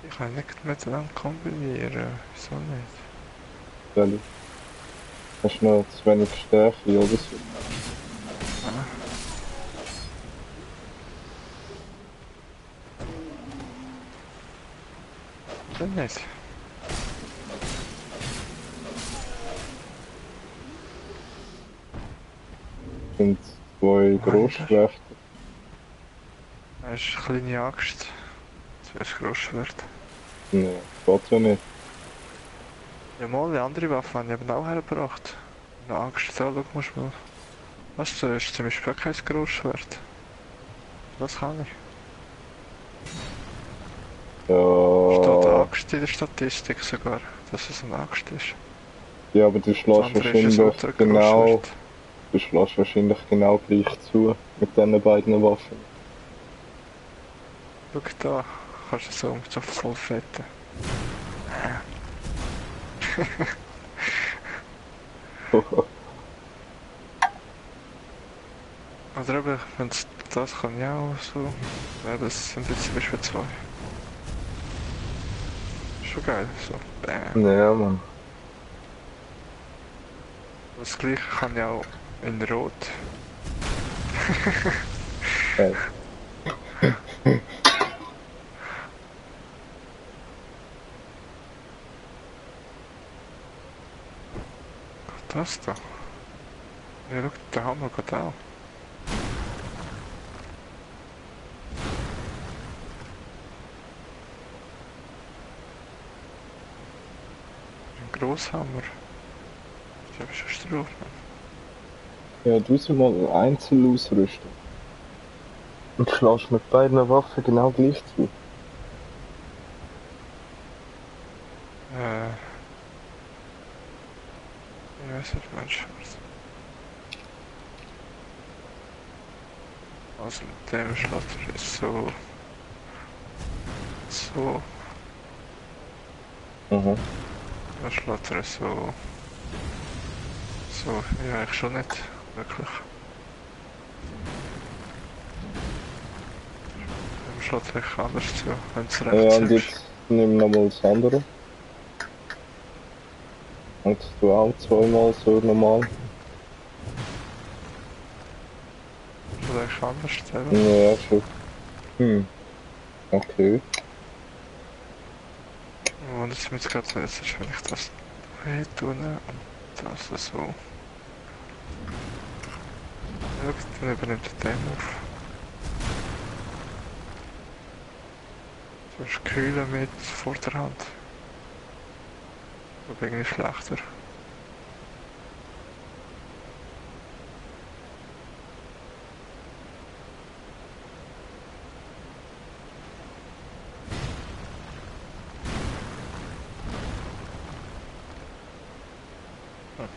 Ich kann nicht miteinander kombinieren. Wieso nicht? Weil hast du noch zu wenig Stärke oder so. Ah, dann nicht. Sind zwei Wo habe ich das? Großschwerter. Das ist eine kleine Axt. Das wäre Großschwert. Nee, geht ja nicht. Ja, mal, die andere Waffe habe ich eben auch hergebracht. Eine Axt, so, schau, musst du mal. Was, das ist zum Beispiel kein Großschwert. Das kann ich. Steht Ja, Axt in der Statistik sogar, dass es eine Axt ist. ja, aber du Das schlägst andere ist ein wahrscheinlich Ultra-Großschwert. du schlägst wahrscheinlich genau gleich zu mit diesen beiden Waffen. Schau da, kannst du so voll fetten. Oder eben, wenn das kann ich auch so. Ja, das sind jetzt zum Beispiel zwei. Schon geil, so. Bam. Ja, Mann. Das gleiche kann ich auch in Rot. Geil. Das da. Ja, schau, der Hammer geht auch. Ein Grosshammer. Ich hab schon Stroh. Ja, du sie mal einzeln ausrüsten. Und schlägst mit beiden Waffen genau gleich zu. Äh, ich weiß nicht, Mensch. Also mit dem Schlatter ist so. So. Mhm. Der Schlatter ist so. So. Ja, ich schon nicht. Wirklich. Dem Schlatter ich anders zu, wenn du Ja, rechts und nimmst. jetzt nimm nochmal das andere. Und du auch zweimal so normal. Soll ich anders stellen? Ja, schon. Hm, okay. Und jetzt mit gerade so, jetzt ist, wenn ich das hier tue und das so. Ja, dann übernimmt er den auf. So ist kühler mit Vorderhand. Aber irgendwie schlechter. Hm.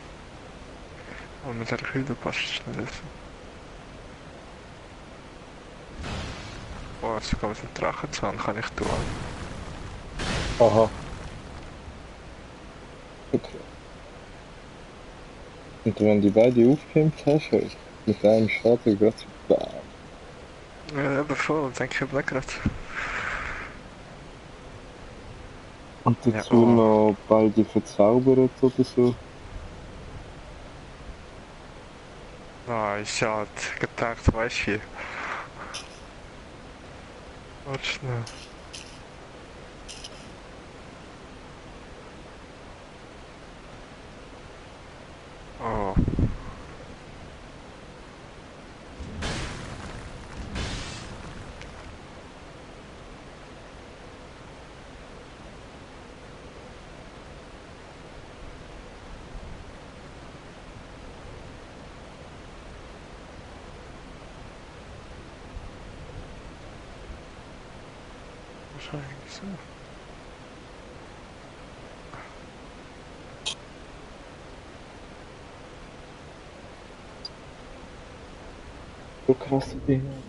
Und mit der Kühle passt es nicht so. Boah, sogar mit dem Drachenzahn kann ich tun. Aha, okay. Und wenn die beide aufgehängt hast, mit einem Schaden gerade so BAM. Ja, eben voll, denke ich eben nicht gerade. Und Ja, dazu oh. noch beide verzaubert oder so. Nice, ja, hat gedacht, weißt du. Warte schnell. Oh, wahrscheinlich so. So krasse Dinge.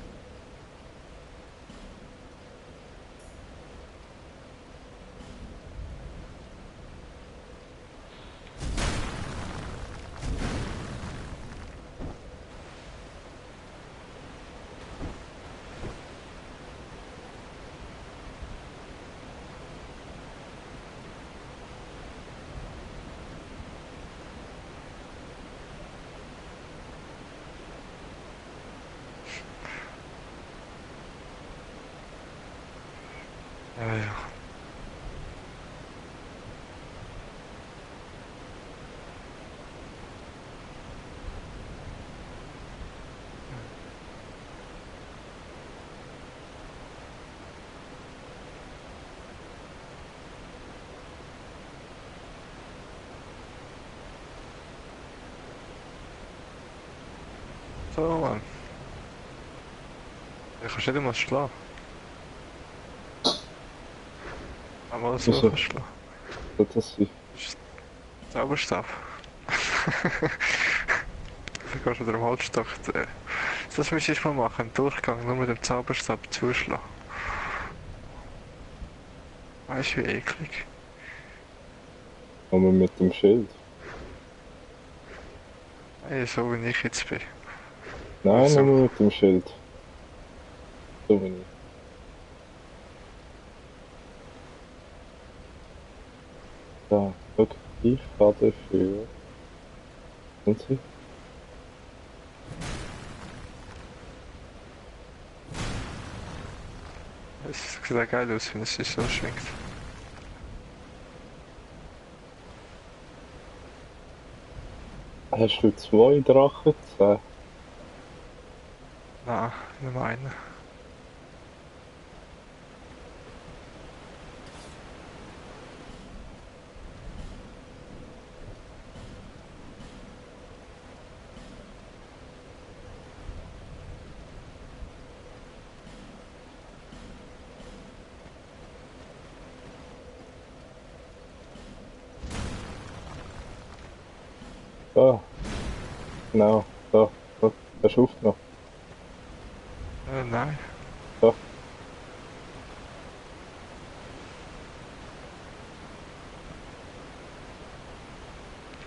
Ja, ja. So, Mann. Du kannst nicht einmal schlagen. Einmal so Wieso? kannst du schlagen. Tut das sein? Das ist Zauberstab. Du kannst mit dem Holzstock. Das müsstest du mal machen, im Durchgang, nur mit dem Zauberstab zuschlagen. Weißt du, wie eklig? Aber mit dem Schild? Ey, so wie ich jetzt bin. Nein, Also, nur mit dem Schild. So bin ich. Da, okay. Ich fahre für. Und sie? es sieht auch geil aus, wenn es sich so schwingt. Hast du 2 Drachenzähne? Nein, nur einen. Da, genau, da, da, der schufft noch. Nein. Da,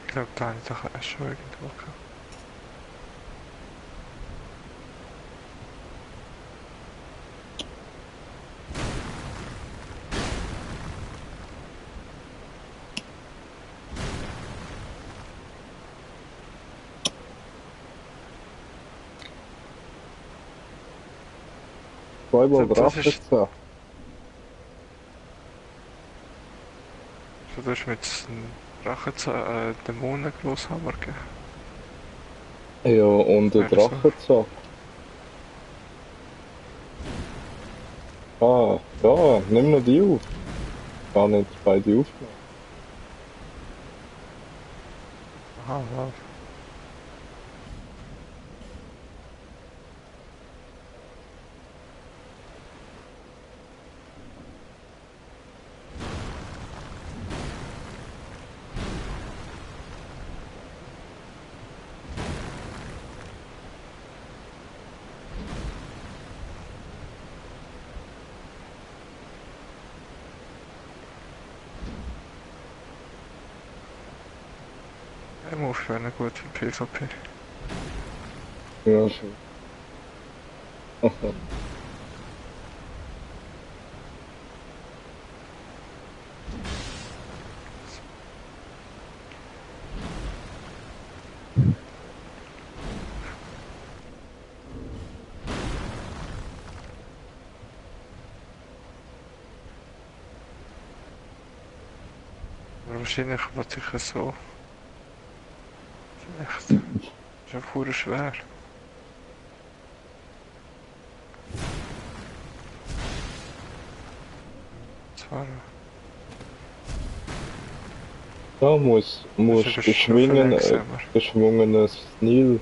Ich glaube, da habe ich doch erst schon irgendwo gehabt. zweimal Das ist. Drachenzähne. So, du hast mit dem Drachenzahn, Dämonengroßhammer gegeben. Ja, und der Wäre so. Drachenzahn. Ah, ja, nimm noch die auf. Gar nicht beide aufgenommen. Aha, wow. Move wäre gut für PvP. Ja, schon. Aber wahrscheinlich wird ich so. Vielleicht. Ist auch verdammt schwer. Zwar. Da Das ist muss aber schon viel langsamer. beschwungenes Nil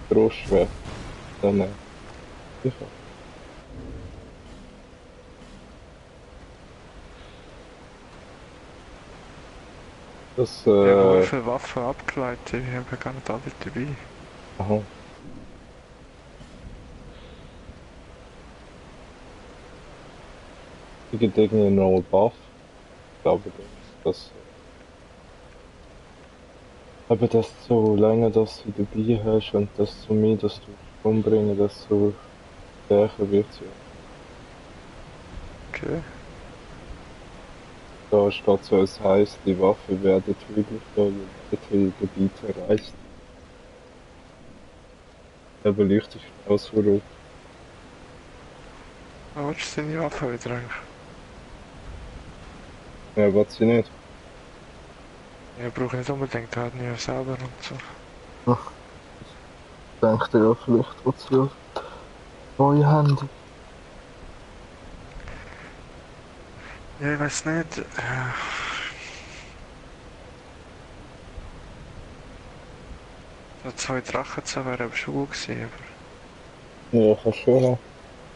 Großschwert. Dann, sicher. Das, Ich habe auch viele Waffen abgeleitet, ich habe gar nicht alle dabei. aha. Die gibt irgendwie noch Buff. Ich glaube, das, aber desto länger dass du dabei hast und desto mehr dass du umbringen, desto stärker wird sie. Okay. Da steht so, es heißt, die Waffe werde tödlich, wenn weitere Gebiete erreicht. Der beleuchtet aus Rot. Aber was ist deine Waffe wieder eigentlich? Ja, was sie nicht. Ja, brauche nicht unbedingt halt nie selber und so. Ach, denkt ihr ja vielleicht, was sie auf neue Handy. Ja, ich weiß nicht. So 2 Drachen zu wäre aber schon gut gewesen, aber Ja, kannst schon haben.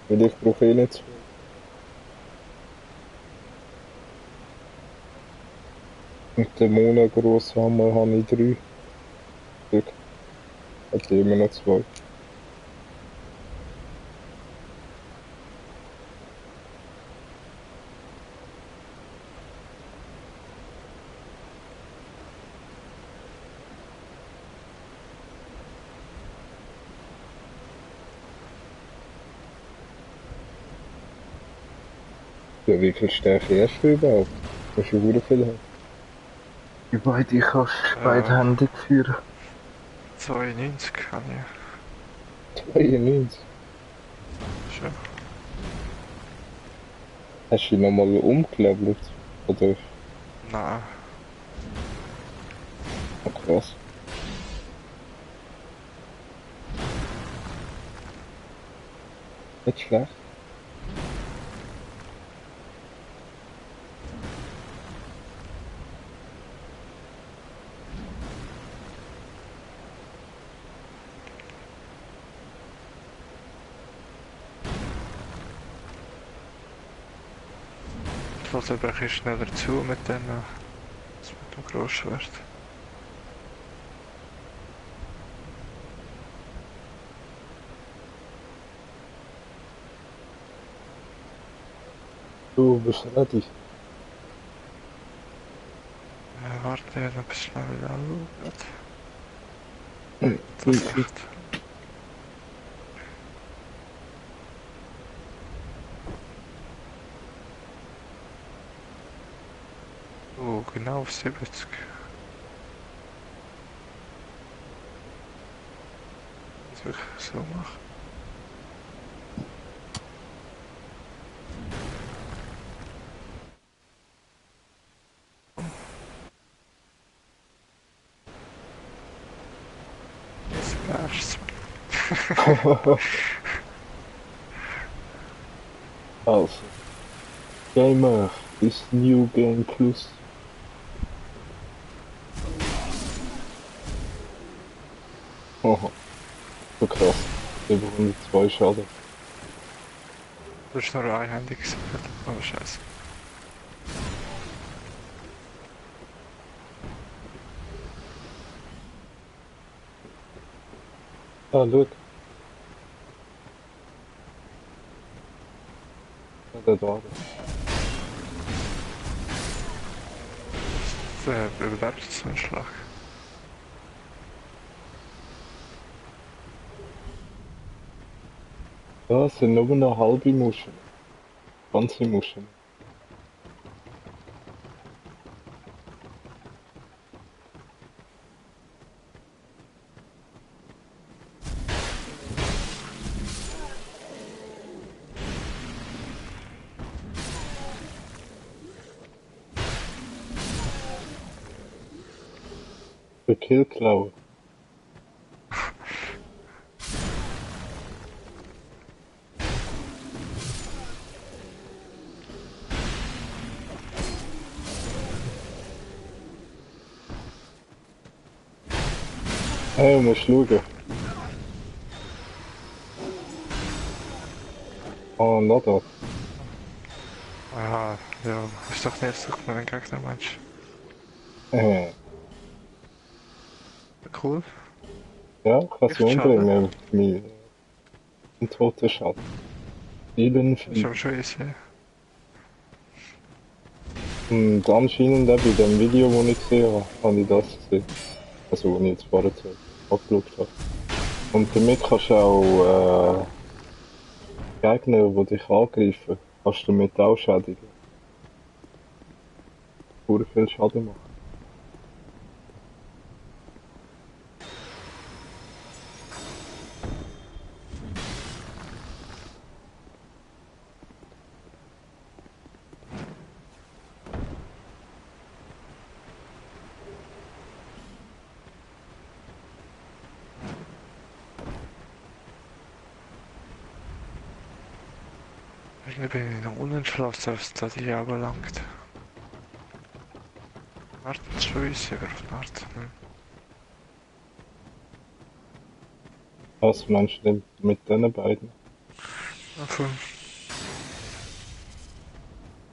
Weil ich brauche eh nicht zwei. Und den monatgrossen Hammer habe ich 3 Stück. Hat immer noch 2. Ja, wie viel Stärke hast du überhaupt? Musst du sehr viel haben. Die beide kannst du äh, beidhändig führen. 92 kann 92. ich. Schon. Hast du ihn nochmal umgelevelt? Oder? Nein. Oh, krass. Nicht schlecht. Ich lasse aber ein bisschen schneller zu mit denen, dass man noch gross wird. Du bist ready. Warte, ich noch ein bisschen wieder anschauen. Das Easy. echt. Oh, genau auf 70. Das will ich so machen. Das wär's. Also, Gamer is New Game Plus. Haha, so krass. 702 Schaden. Das ist nur einhändig gewesen. Oh, scheiße. Ah, schau. Ja, der da. Das überlebt so einen Schlag. Ja, es sind nur noch halbe Muscheln. Ganze Muscheln. Der Killklaue. Hey, musst schauen. Ah, noch da. Aha, ja, ist doch nicht so mit den Gegner, meinst Äh, du? Cool. ja, kann sie Echt schade. umbringen. Mit einem toten Schatten. Vielen Das ist Fliegen. aber schon easy. Und anscheinend auch bei dem Video, das ich gesehen habe, habe ich das gesehen. Also, wo ich jetzt vorher angeschaut habe. Und damit kannst du auch Gegner, die dich angreifen, kannst du damit auch schädigen. Sehr viel Schaden machen. Irgendwie bin ich noch unentschlossen, was da die anbelangt. Martin Schweiss über Martin. Was meinst du denn mit den beiden? Also,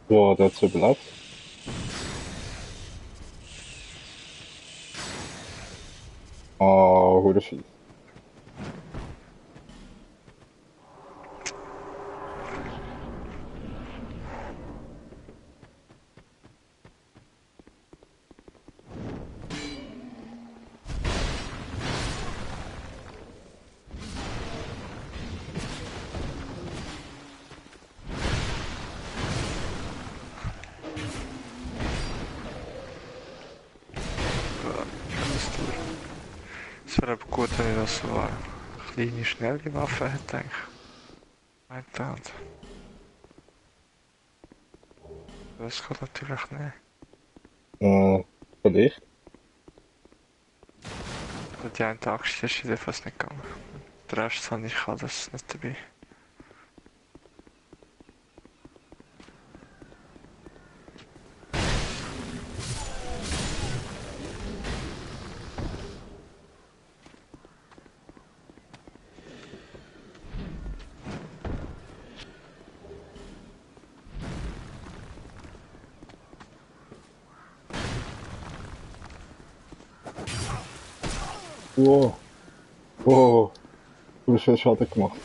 Boah, der hat's überlebt. Ah, hure fies. es wäre aber gut, wenn ich das so eine kleine, schnelle Waffe hätte, denke ich. Meint Hand. Das geht natürlich nicht. Vielleicht. Die eine Axt ist in fast nicht gegangen. Der Rest habe ich alles nicht dabei. Wow, wow, du hast viel Schaden gemacht.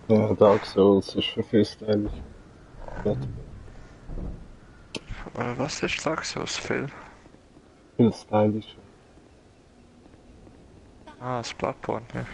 Ja, Dark Souls ist schon viel stylisch. Was ist Dark Souls Phil? Viel stylischer. Ah, das Bloodborne, ja.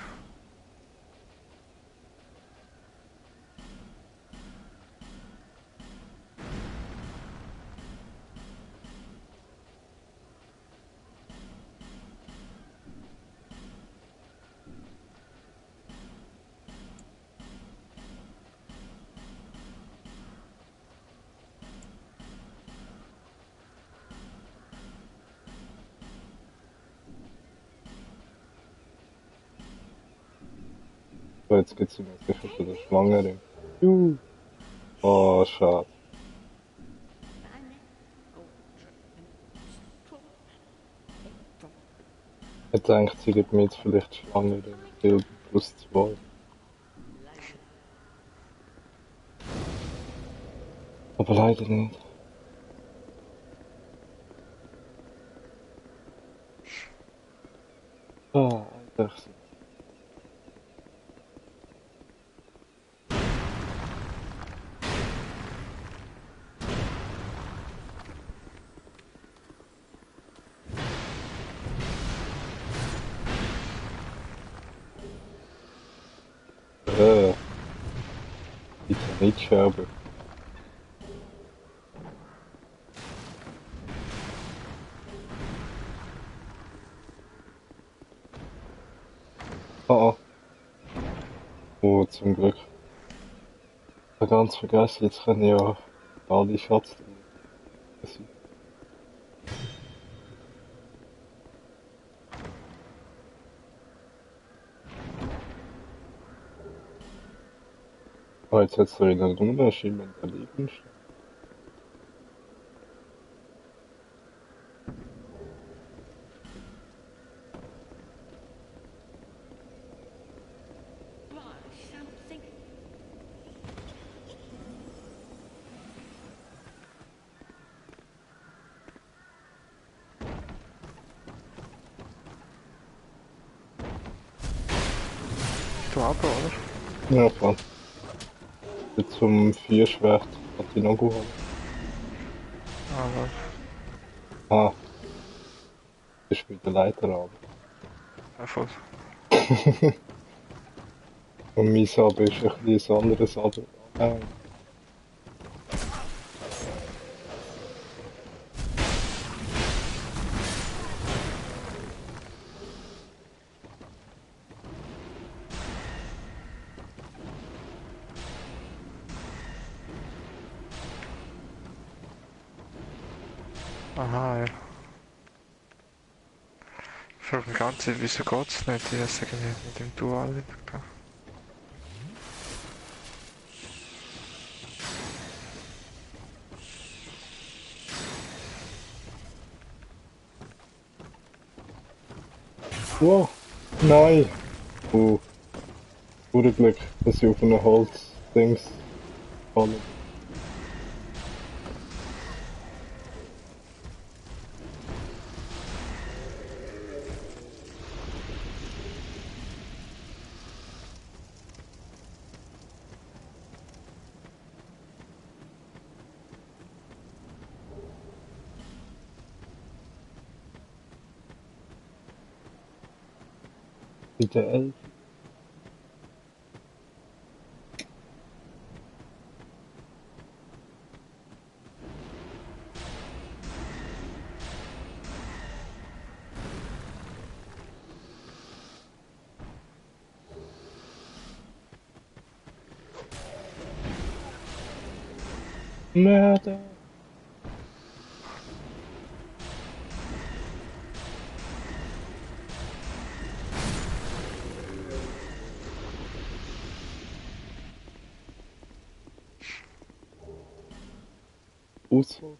So, jetzt geht's mir sicher zu der Schwangeren. Oh, schade. Ich denke, sie gibt mir jetzt vielleicht Schwangere. Silber plus 2. Aber leider nicht. Ah, einfach so. Bitte nicht Scherbe. Oh, oh. Oh, zum Glück. Ich habe ganz vergessen, jetzt können ja alle Schatz sein. Oh, jetzt hat es wieder einen Unterschied mit der Liegenstand. Du aber, oder? Ja, klar. Jetzt zum Vierschwert hat die noch geholt. Aber Ah, ist mit der Leiter runter. einfach. Und mein Saber ist ein bisschen ein anderes Saber. Aha, ja. Ich frage mich ganz, wieso geht's nicht? Ich weiß irgendwie mit dem Dual nicht klar. Wow, nein! Pure Glück, dass ich auf einem Holzdings falle. Bitte 11. Mörder! Ausholen.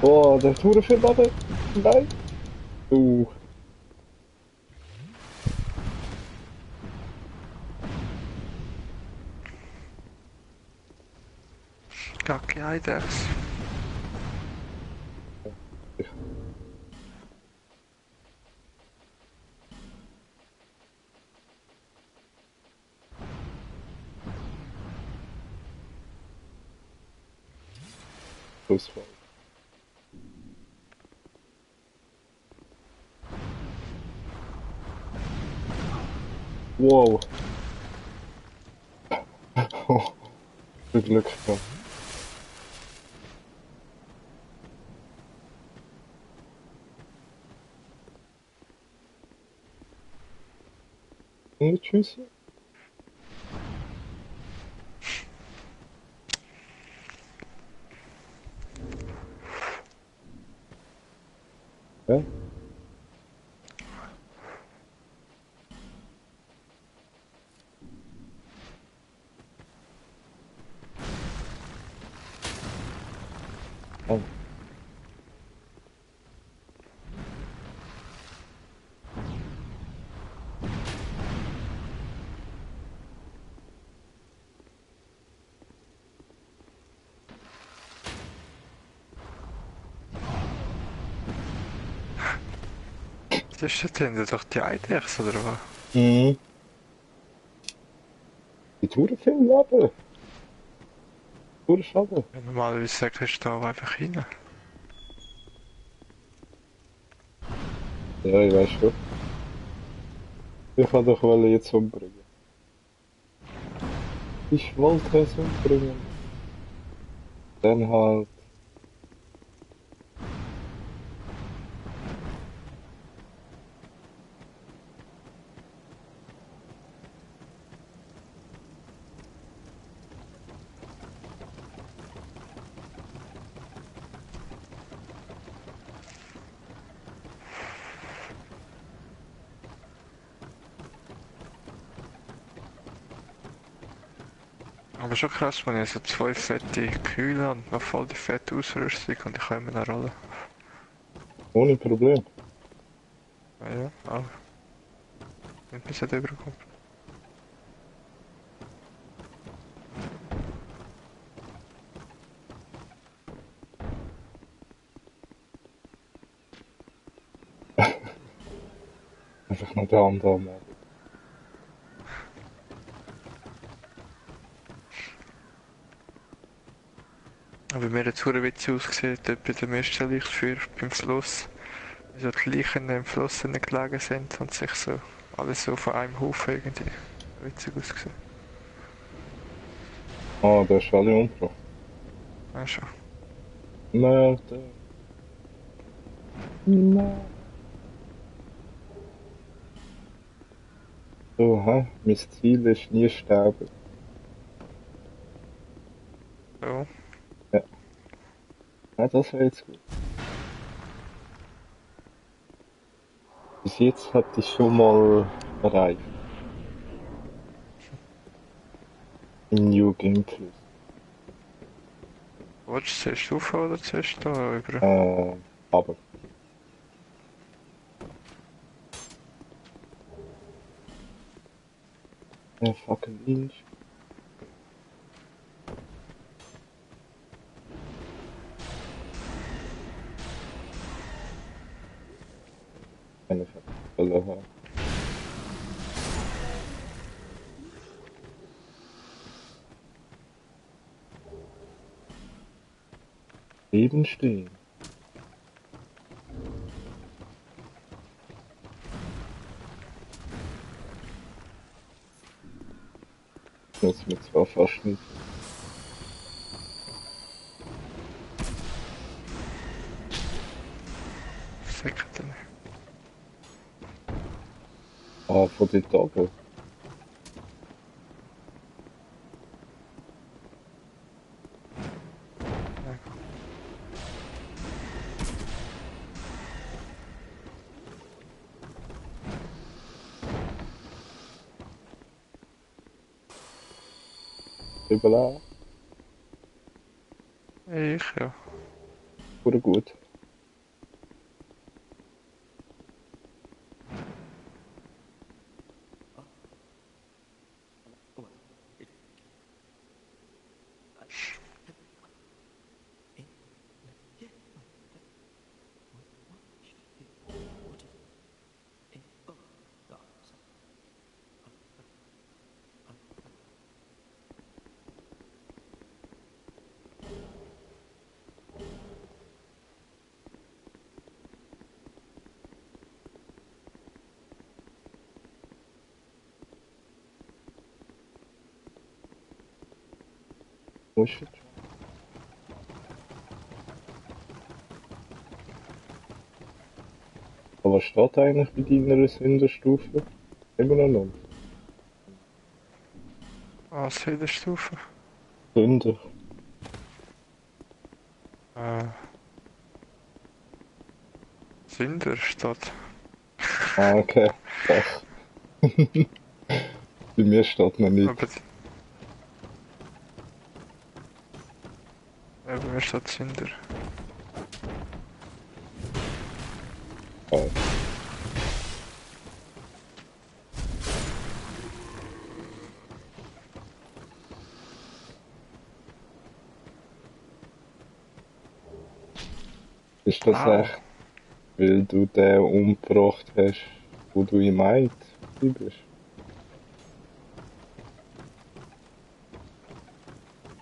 Oh, der Tour für Lade. Nein. Uh. Kacke Eidex. Ausfall. Wow. Viel Glück gehabt. Und tschüss. Ja? Oh. Das ist das hinter doch die Eidex, oder was? Mhm. Die Tour viel Lade. Pure Schade. Ja, normalerweise sagst du da einfach rein. Ja, ich weiß schon. Ich wollte doch jetzt umbringen. Ich wollte es umbringen. Dann halt. Aber schon krass, man hat so zwei fette Kühle und noch voll die fette Ausrüstung und ich kann immer noch rollen. Ohne Problem. Ja, ja, auch. Wenn man nicht überkommt. Einfach nur der andere mal. Aber mir hat es verdammt witzig ausgesehen, dort bei dem ersten Lichtfeuer beim Fluss. Wie so die Leichen im Fluss gelegen sind und sich so alles so von einem Haufen irgendwie witzig ausgesehen. Ah, der ist alle umgebracht. Ja, schon. Mörder. Mörder. So, hä? Mein Ziel ist nie sterben. So. Ja. Ja, das wäre jetzt gut. Bis jetzt hatte ich schon mal erreicht. Im New Game Plus. Willst du zuerst rauf oder zuerst da über? Aber. Ja, fucking Inch. Eine Falle haben. Leben stehen. Nutzt mir zwar fast nicht. Sekte nicht. Ah, von dort oben. Überleben. Ich, ja. Oder gut. Musst du schon. Aber was steht eigentlich bei deiner Sündenstufe? Immer noch nicht. Was für eine Stufe? Sünder. Sünder steht. Ah, okay. Das. Bei mir steht noch nicht. Aber bei mir steht Sünder. Ah, ist das Au. echt, weil du den umgebracht hast, wo du im Eid bist?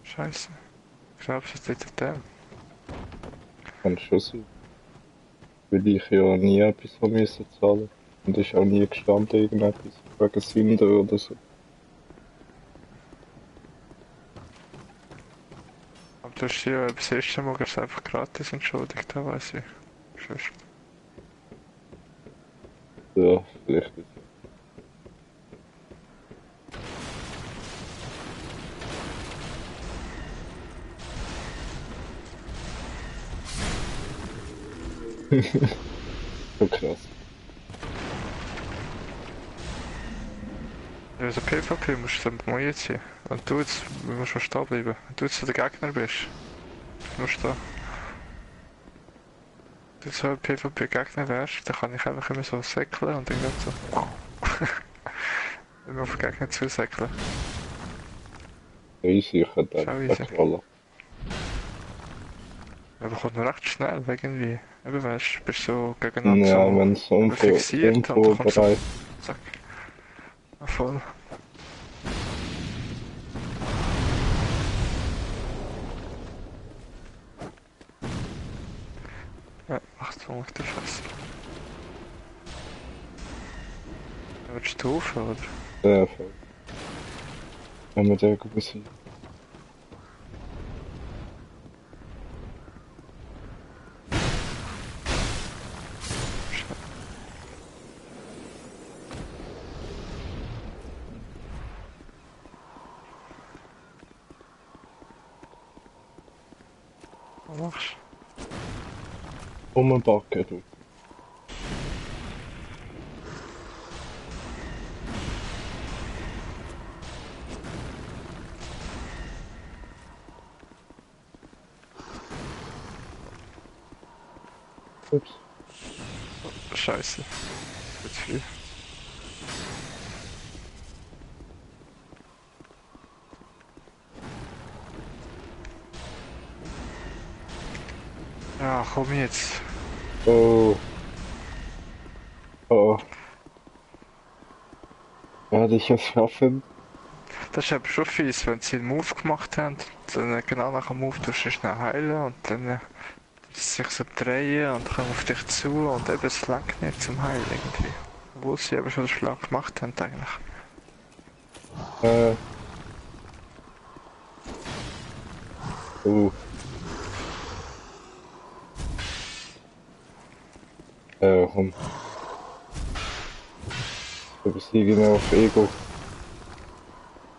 Scheiße. Glaubst du, es liegt an dem? Kann schon sein. Weil ich ja nie etwas haben müssen zahlen. Und ist auch nie gestanden, irgendetwas wegen Sünden oder so. Aber du hast ja beim ersten Mal gab's einfach gratis entschuldigt, da weiss ich. Sonst. Ja, vielleicht ist so krass. Ja, also PvP musst du dann mal ziehen. Und du jetzt musst schon stehen bleiben. Wenn du jetzt der Gegner bist, musst du da. Wenn du so ein PvP-Gegner wärst, dann kann ich einfach immer so säckeln und dann geht so. Immer auf den Gegner zusäckeln. Easy, ich hätte Ist auch einfach easy. wegknallen. Aber kommt noch recht schnell irgendwie. Eben weißt du, bist so gegeneinander Ja, so wenn es fixiert und dann kommt so. unvorbereitet Zack. Voll. Ja, Achtung auf die Fresse. Willst du rauf, oder? sehr voll. Wenn wir den besiegen. machst. Rumbacken, du. Ups. Scheiße. Zu viel. Ja, komm jetzt. Oh. Oh. Werde ich es schaffen? Das ist aber schon fies, wenn sie einen Move gemacht haben, dann genau nach dem Move tust du schnell heilen und dann sich so drehen und kommen auf dich zu und eben es langt nicht zum Heilen irgendwie. Obwohl sie eben schon den Schlag gemacht haben eigentlich. Äh. Oh. Komm. Wir besiegen ihn auf Ego.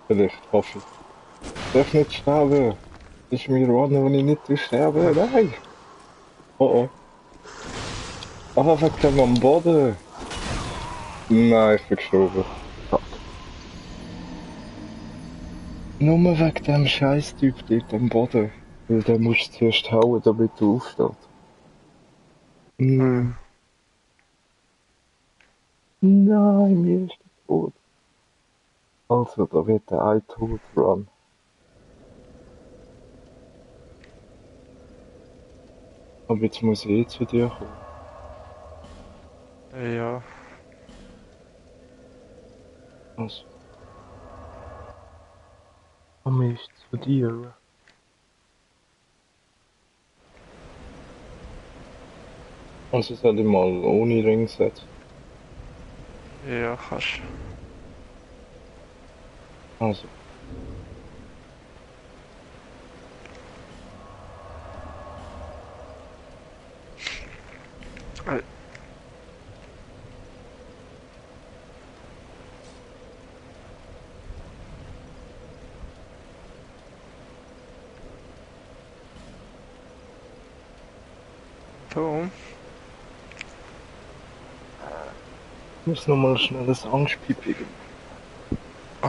Vielleicht, hoffe ich. Ich darf nicht sterben. Das ist mir Run, wo ich nicht sterben. Nein. Oh oh. Ah, wegen dem am Boden. Nein, ich bin gestorben. Fuck. Nur wegen dem Scheiß-Typ dort am Boden. Weil den musst du zuerst hauen, damit er aufsteht. Äh, Nein. Nein, mir ist der tot. Also, da wird der ein Tod Run. Aber jetzt muss ich zu dir kommen. ja, Also, komm ich zu dir. Also soll ich mal ohne Ring setzen. ja, kannst. Also, Äh, Tom? ich muss noch mal schnell das Angstpipi geben. Oh.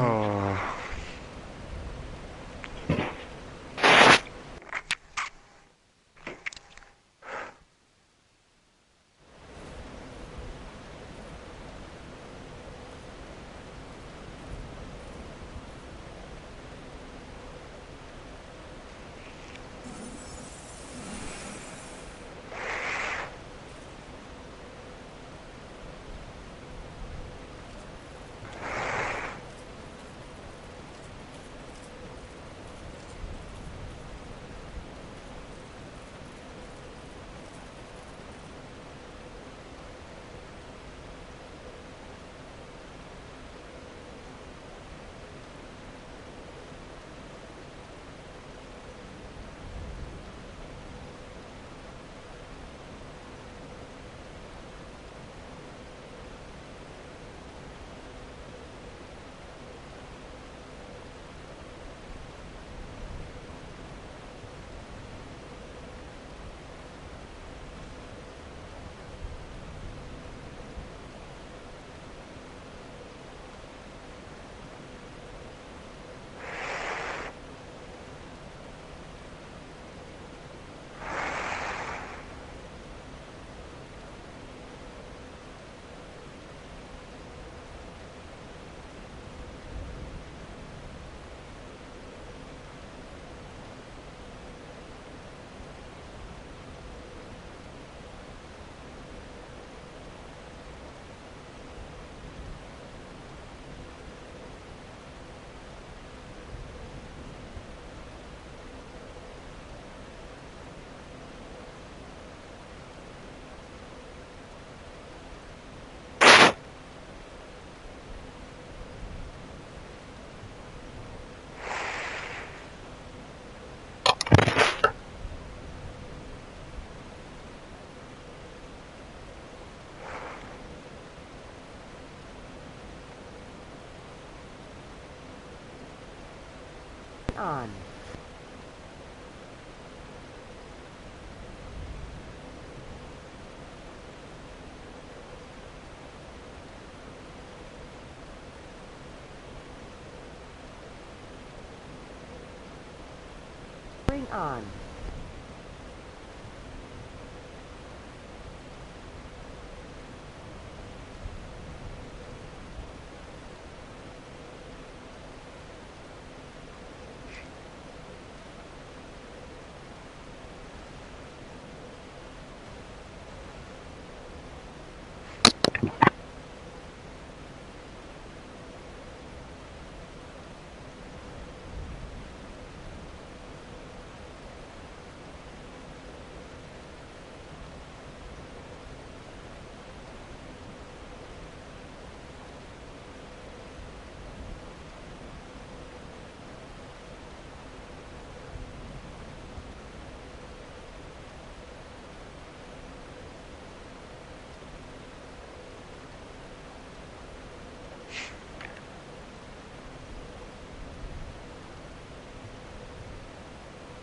On. on.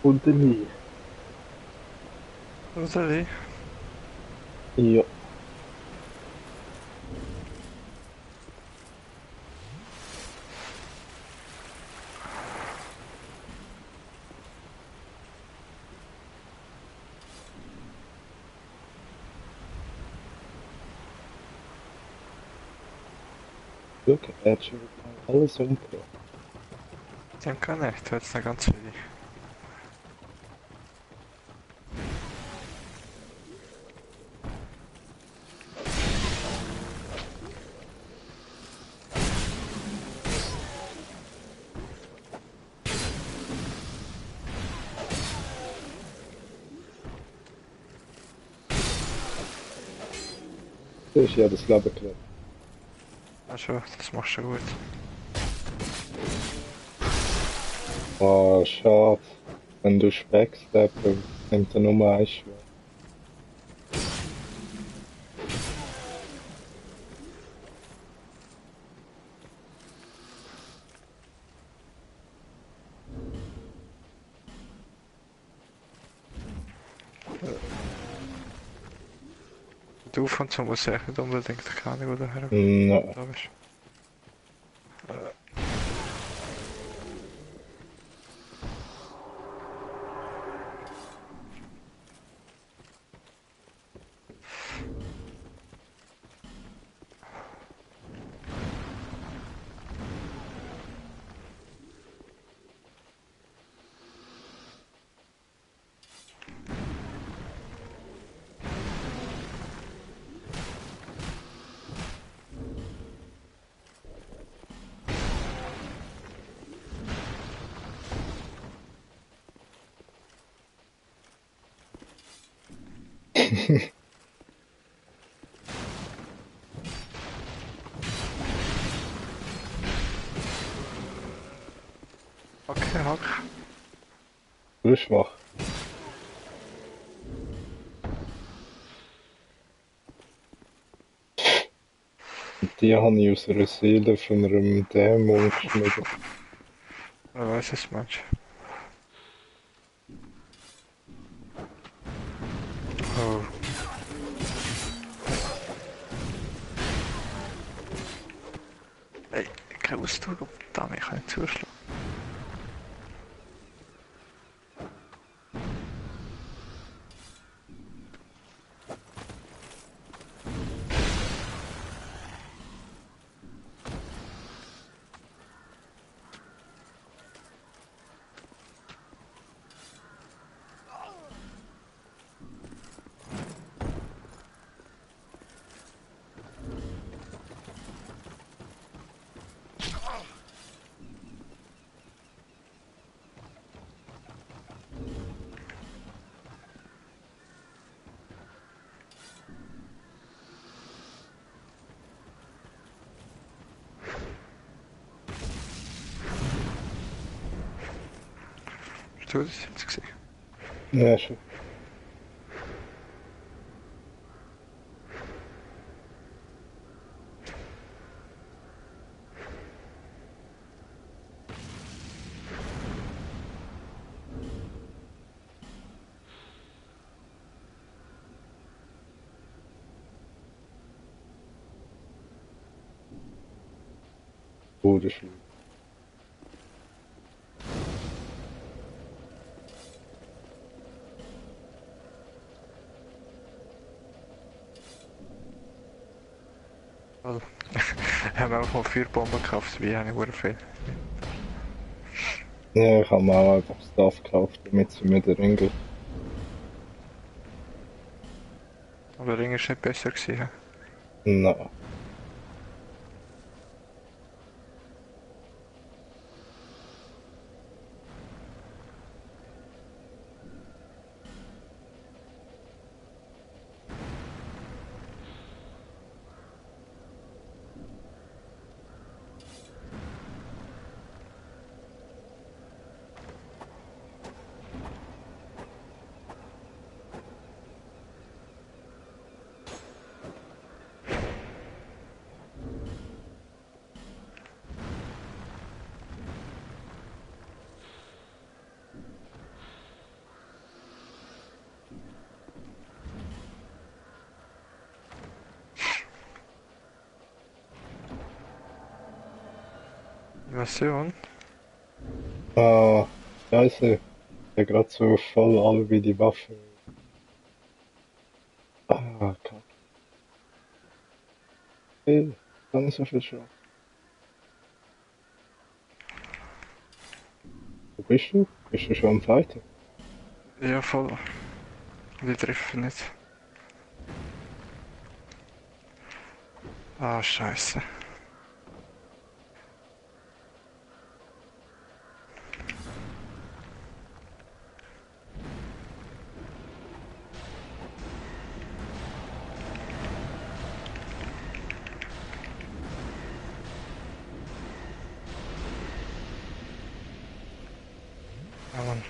Und dann hier. Oder wie? Ja. Schau, er hat schon alles umgebracht. Den kann ich, du hast noch ganz viele. Du hast ja das Leben gerettet. Also, das machst du gut. Ah, schade. Wenn du backstappen, nimmt er nur ein Schwert. Du von zum muss ich nicht unbedingt keine Ahnung, wo du her Nein. da bist. Okay, Hack. Du bist schwach. Und die habe ich aus einer Seele von einem Dämon geschnitten. Wer weiß es, Mensch. Oh. Ey, keine Ausdauer, verdammt, ich kann nicht zuschlagen. Hast du das jetzt gesehen? Ja, schon. Oh, das ist schlimm. Voll. Ich habe einfach mal 4 Bomben gekauft, wie habe ich sehr viel. Ja, ich habe mir auch einfach Stuff gekauft, damit sie mir den Ring gibt. Aber der Ring ist nicht besser gewesen. Hä? Nein. Invasion? Ah, scheiße. Ja, gerade so voll alle wie die Waffen. Ah, kacke. Hey, dann ist so viel Schaden. Wo bist du? Bist du schon am Fighten? Ja, voll. Die treffen nicht. Ah, scheiße. Ja, Mann.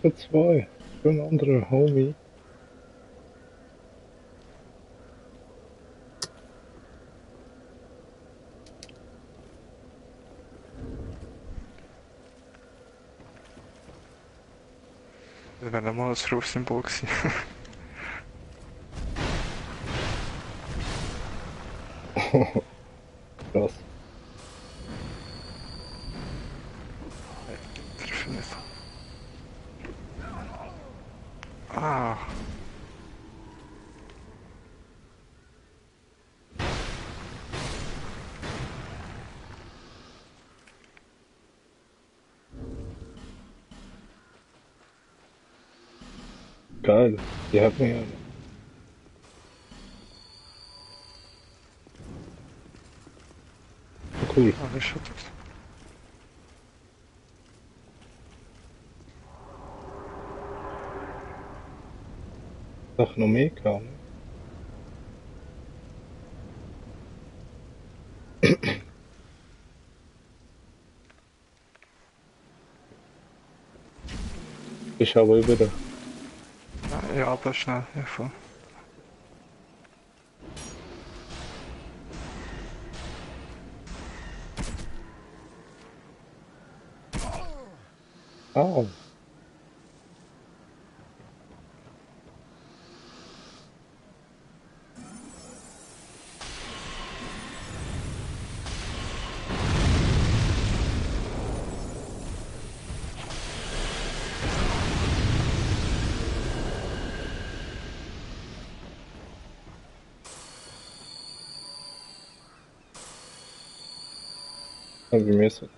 Für zwei. Für ein anderer Homie. Das wäre mal ein Rufsymbol gewesen. Krass. Treffen nicht. Ah. Geil. Die hat mir ja. Cool. Ah, das ist schon tot. Doch noch mehr kam. Ich aber über da. Ja, aber schnell. Ja, voll. Ah, habe ich mir so.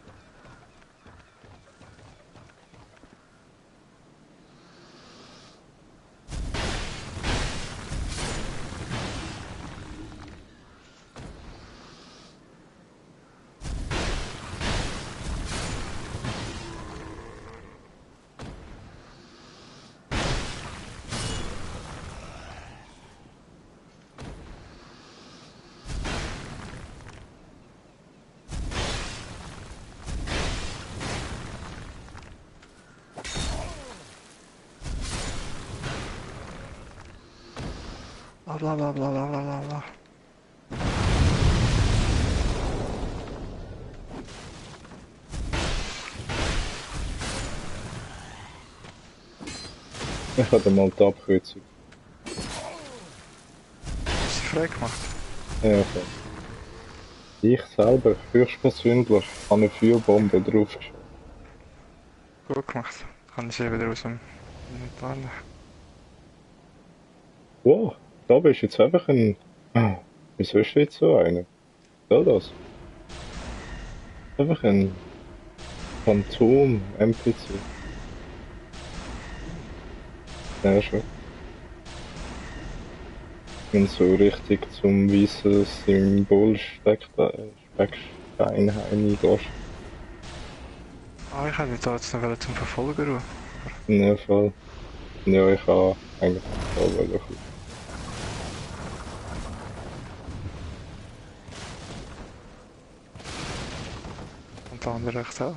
Bla bla bla bla bla bla bla bla. Ich hatte mal die Abkürzung. Hast du frei gemacht? Ja, okay. Ich selber, höchstpersönlich, habe eine Feuerbombe draufgeschossen. Gut gemacht. Kann ich sie wieder aus dem Inventar nehmen. Wow, da bist jetzt einfach ein. Ah. Wieso ist jetzt so einer? Was soll das? Einfach ein Phantom-NPC. Ja, schon. Wenn so richtig zum weißen Speckstein heimgehst. Ah, ich hätte da jetzt noch zum Verfolger rufen. In dem Fall. Ja, ich habe eigentlich auch wollen. Und der andere rechts auch.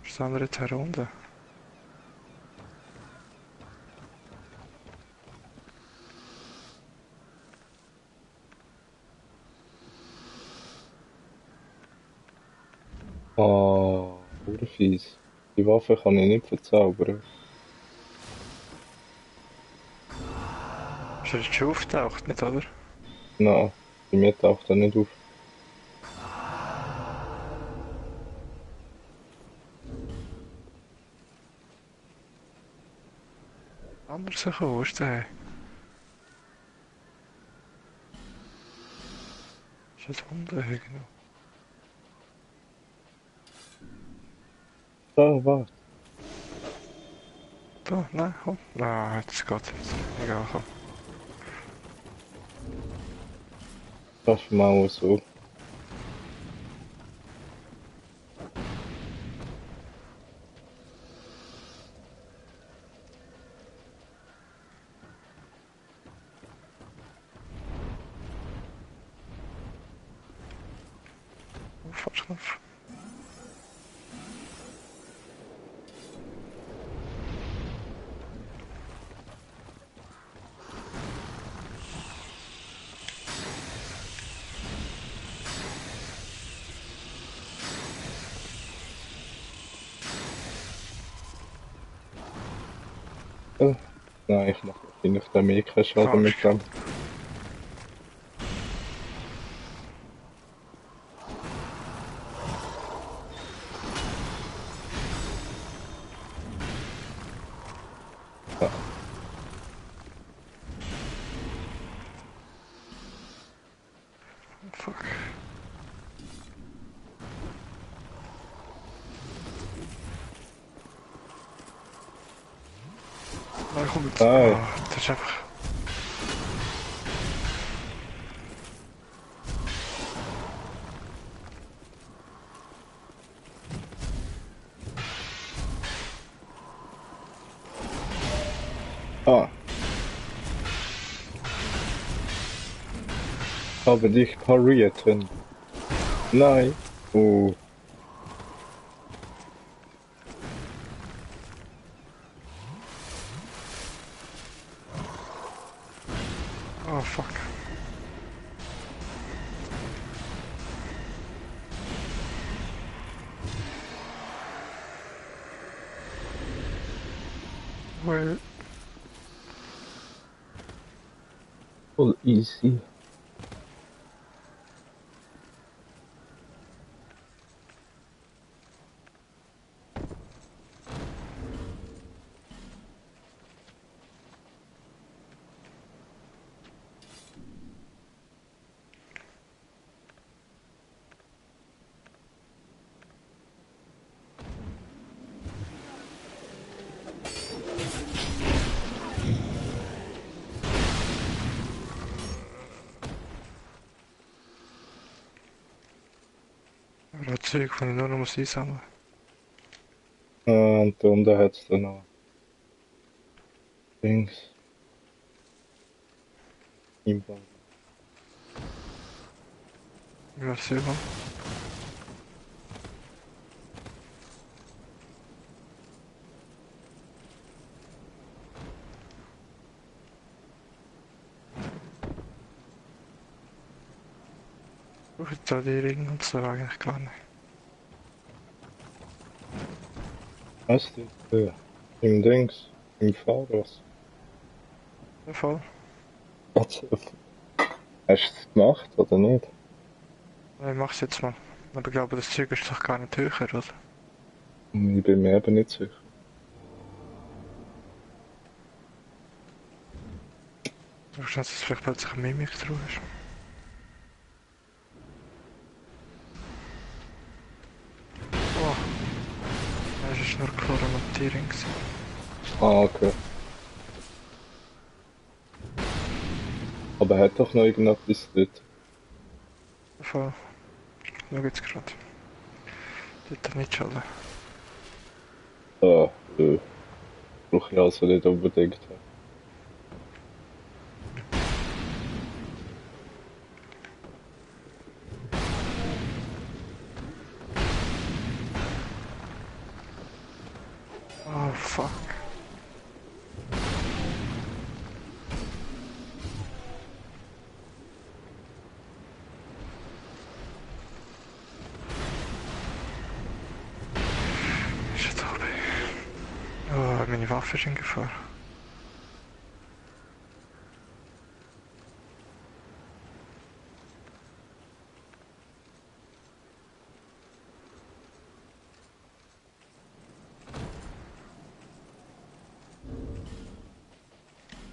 Ist der andere jetzt herunter? Ah, urfies. Die Waffe kann ich nicht verzaubern. Ist er jetzt schon auftaucht, nicht, oder? Nein, bei mir taucht er nicht auf. Anders gekommen, wo ist der? Ist das unten irgendwo? Da, warte. Da, nein, komm. Ah, jetzt geht es. Egal, komm. Das ist mal so. Fahrtknopf. Oh. Nein, ich mache wahrscheinlich dem eh keinen Schaden mit Falsch. dem. Ja. Fuck. Nein, komm jetzt. Nein. Ah, das ist einfach. Ah, habe dich parierten. Nein. Oh, Oh, fuck. Well. voll easy. Er hat Zeug, von ich nur noch muss einsammeln. Ah, und da unten hat es dann noch Dings. Inbound. Merci, Mann. Ich brauche jetzt auch die Ringe und so eigentlich gar nicht. Was denn? Ja. Im Dings. Im Fahrrad. Der Fall. Was? Hast du es gemacht oder nicht? Ich mach's jetzt mal. Aber ich glaube, das Zeug ist doch gar nicht höher, oder? Ich bin mir eben nicht sicher. Du hast dass es vielleicht plötzlich eine Mimik drauf ist. Oh, das war nur Chloramontierung. Ah, okay. Aber er hat doch noch irgendetwas dort. Voll. Schau jetzt gerade. Dort nicht schon. Ah, nö. Brauche ich also nicht unbedingt. Oh fuck. Ist das alle? Oh, meine Waffe ist in Gefahr.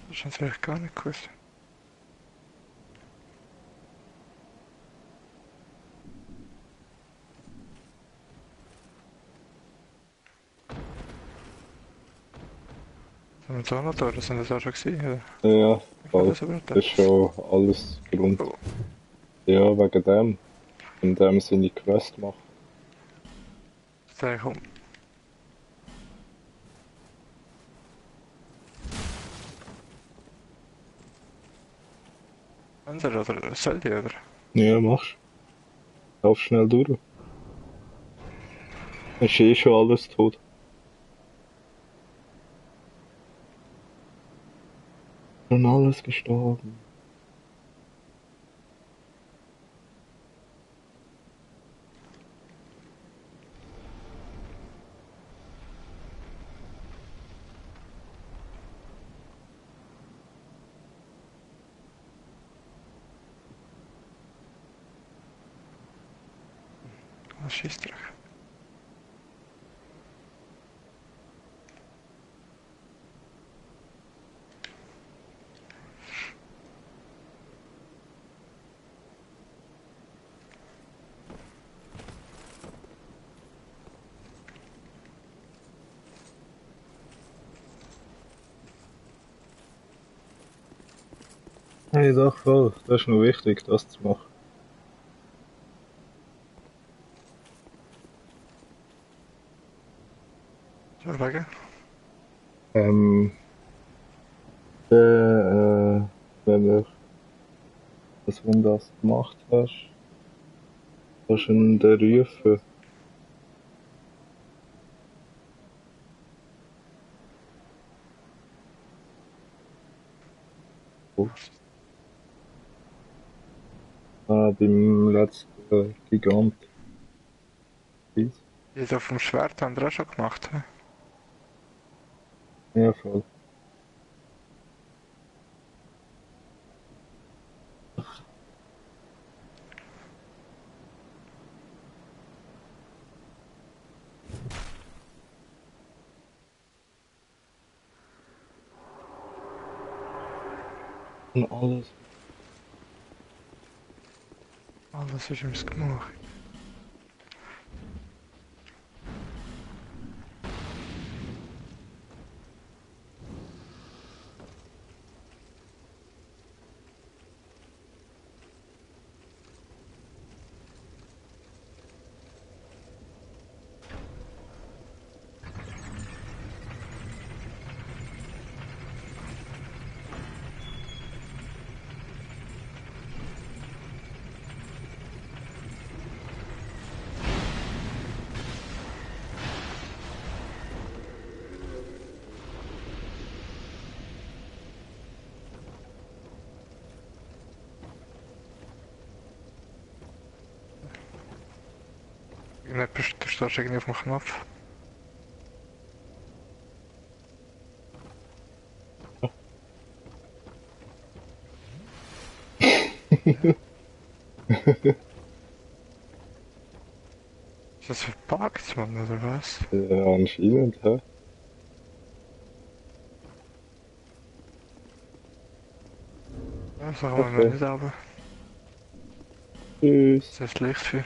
Das ist vielleicht gar nicht gewusst. Sind wir da noch da? Das sind das auch schon gesehen, oder? Ja, Ich kann voll. das aber Das ist das. schon alles Grund. Oh, Ja, wegen dem. In dem seine Quest machen. der kommt. Unser oder soll die, oder? Ja, machst. Lauf schnell durch. Ist eh schon alles tot. Schon alles gestorben. Was schießt der? Hey, doch voll. Das ist noch wichtig, das zu machen. Soll wegen? Ähm, wenn du dass wenn du das gemacht hast, kannst du ihn dann rufen. Beim letzten Gigant. Die da vom Schwert haben wir auch schon gemacht. He? Ja, voll. Und alles. Alles ist ums gemacht. Du stehst irgendwie auf dem Knopf. Ist das verpackt, Mann, oder was? Ja, anscheinend, hä? Ja, sagen wir mal Okay. nicht, aber Tschüss. das ist Licht für.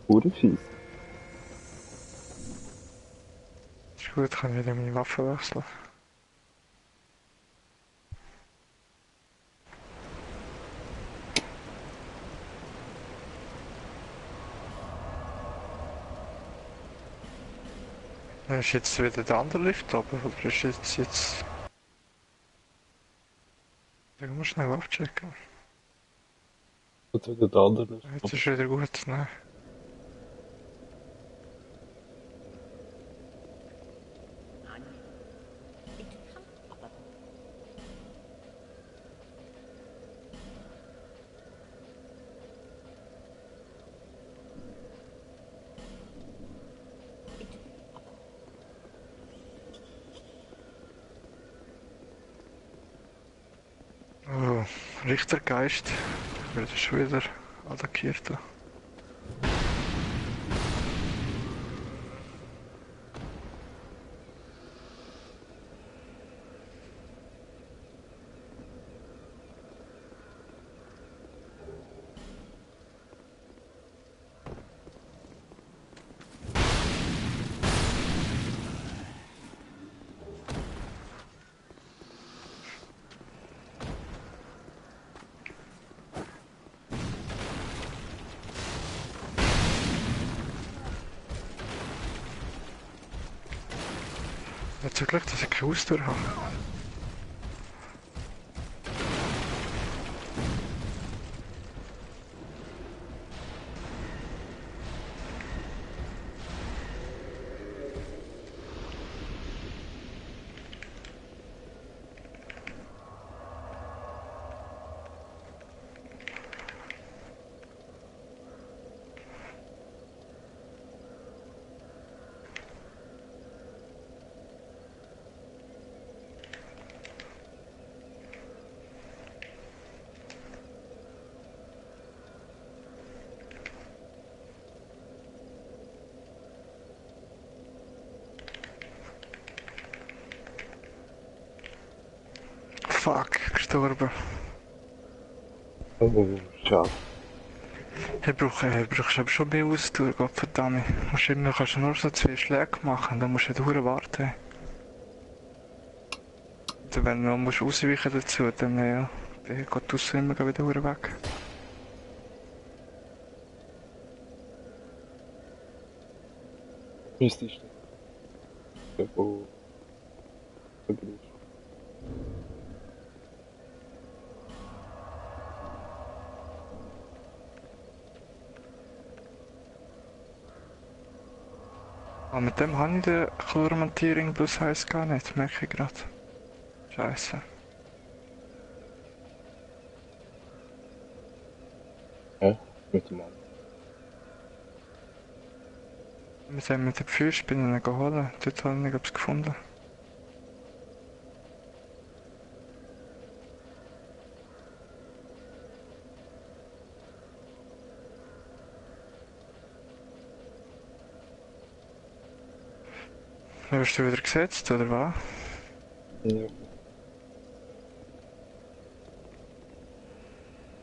Gute Fies. Ist gut, kann ich wieder meine Waffe wechseln. Ist jetzt wieder der andere Lift oben, oder ist jetzt... Ich muss schnell abchecken. Und wieder der andere. Jetzt ist wieder gut, ne? Oh, Richtergeist. Wird schon wieder attackiert. Ja, zum Glück, dass ich keine Haustür habe. Fuck, gestorben. Oh, schade. Brauchst aber schon mehr Ausdauer, Gottverdammt. Kannst du nur so 2 Schläge machen, dann musst du ja warten. Und wenn du noch musst ausweichen dazu, dann ja, dann geht die Ausdauer immer wieder weg. Müsstest du. Wo du brauchst. Aber mit dem habe ich den Chlormentierung plus 1 gar nicht, merke ich gerade. Scheiße. Ja, mit dem anderen. Wir sind mit den Pfeilspinnen geholt, dort habe ich nicht etwas gefunden. Wirst du wieder gesetzt, oder was? Ja.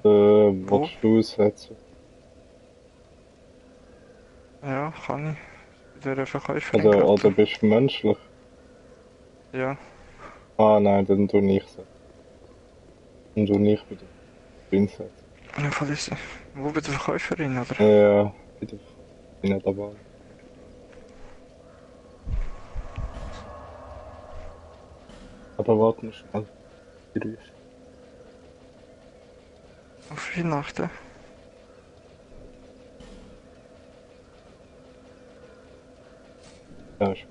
Wo? Willst du aussetzen? Ja, kann ich. Bei der Verkäuferin Oder gerade. bist du menschlich? Ja. Ah nein, dann tu ich setzen. Dann tu ich bei der Queen setzen. Ja, was ist sie? Wo bei der Verkäuferin, oder? Ja, bei der bin ich dabei. Aber warte noch schnell. Grüß. Auf Weihnachten? Ja, ist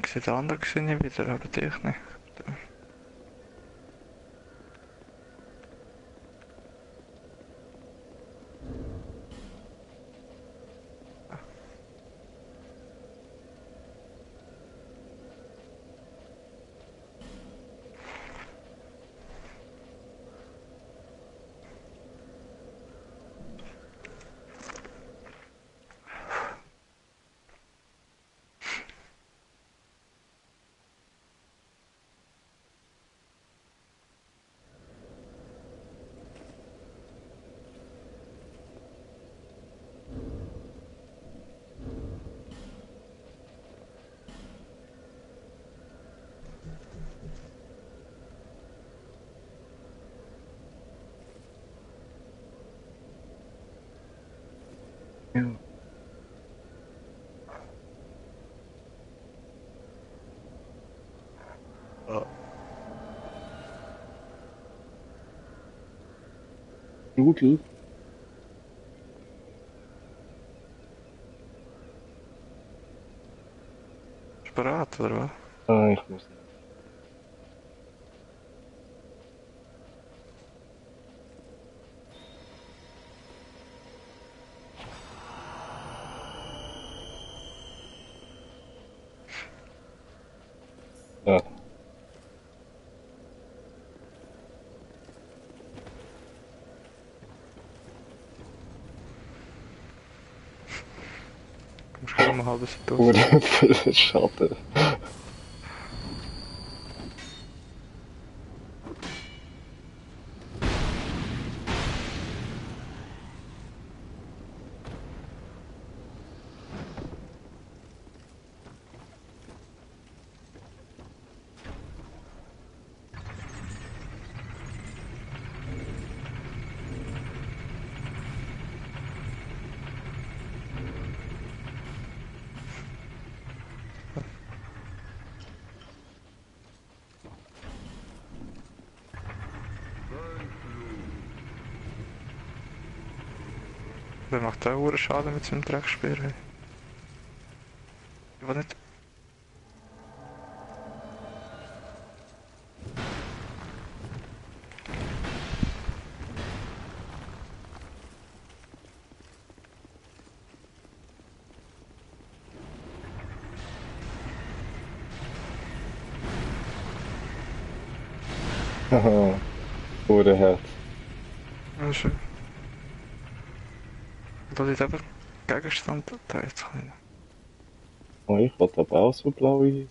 Ich sehe den anderen gesehen wieder, aber dich nicht. Ja. Ja. Nudel? Ist bereit, oder was? Ah, ich muss nicht. Ja. Kommst gerade um ein halbes Duss. Oder viel Schaden. Der macht auch einen Schaden mit seinem Dreckspeer. Hey. Ich will nicht. Haha. Hurenherz. Ja, schön. Da liegt einfach Gegenstand da jetzt rein. Oh, ich wollte aber auch so blaue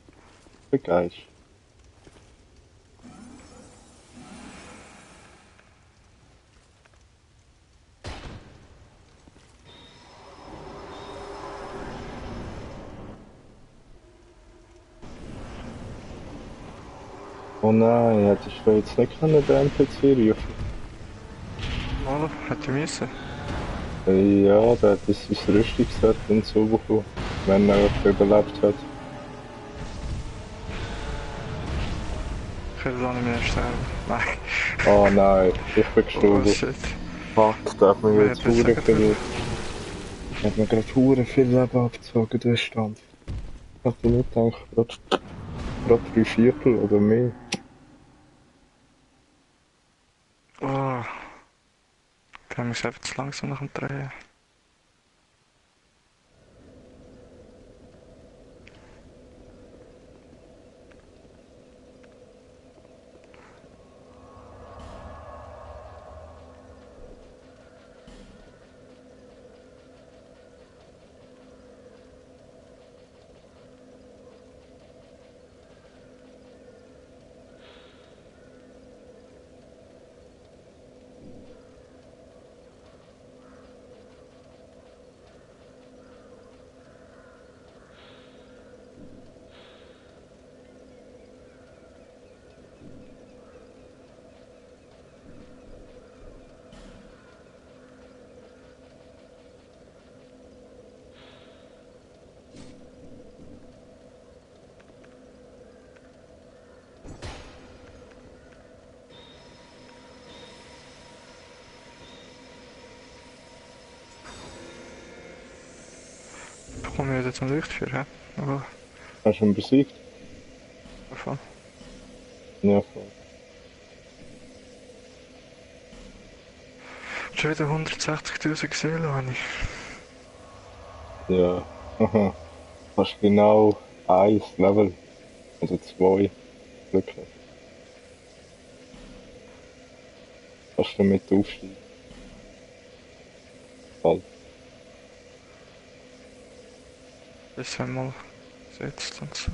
Begeist. Oh nein, hättest du jetzt nicht können den NPC rufen? Mal, hätte ich müssen. Ja, der hat das sein Rüstungsset und so bekommen, wenn er überlebt hat. Ich will da nicht mehr sterben. Nein. Oh nein, ich bin Oh gestorben. shit. Fuck, da hat mir Wer jetzt hat das Huren gesagt? viel, hat mir gerade Huren viel Leben abgezogen, der Stand. Ich hab nicht gedacht, gerade 3/4 oder mehr. Oh. Ich habe mich einfach zu langsam nach dem Drehen. Bekomme ich jetzt zum Lichtführer, hä? Aber Hast du ihn besiegt? davon. Ja, voll. Schon wieder 160.000 Seelen habe ich. Ja. Haha. Fast genau 1 Level. Also 2. Wirklich. Kannst du damit aufsteigen. Bald. Bis einmal gesetzt und so.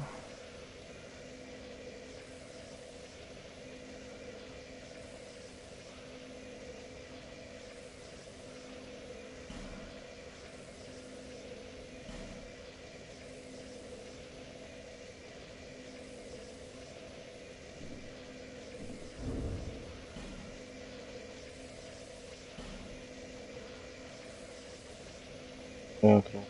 Ja, klar.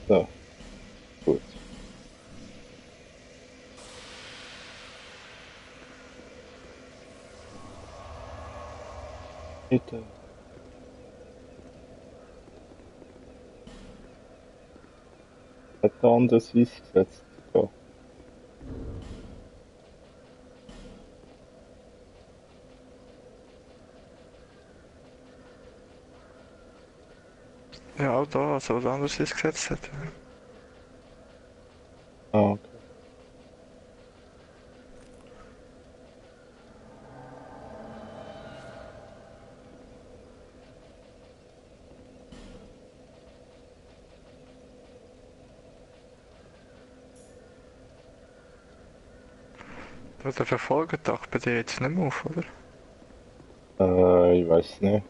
So, gut. Bitte. Hat da anders Eis gesetzt. So. Ja, auch da, also was anderes ist gesetzt hat. Ah, okay. Der Verfolgertag bei dir jetzt nicht mehr auf, oder? Ich weiß nicht.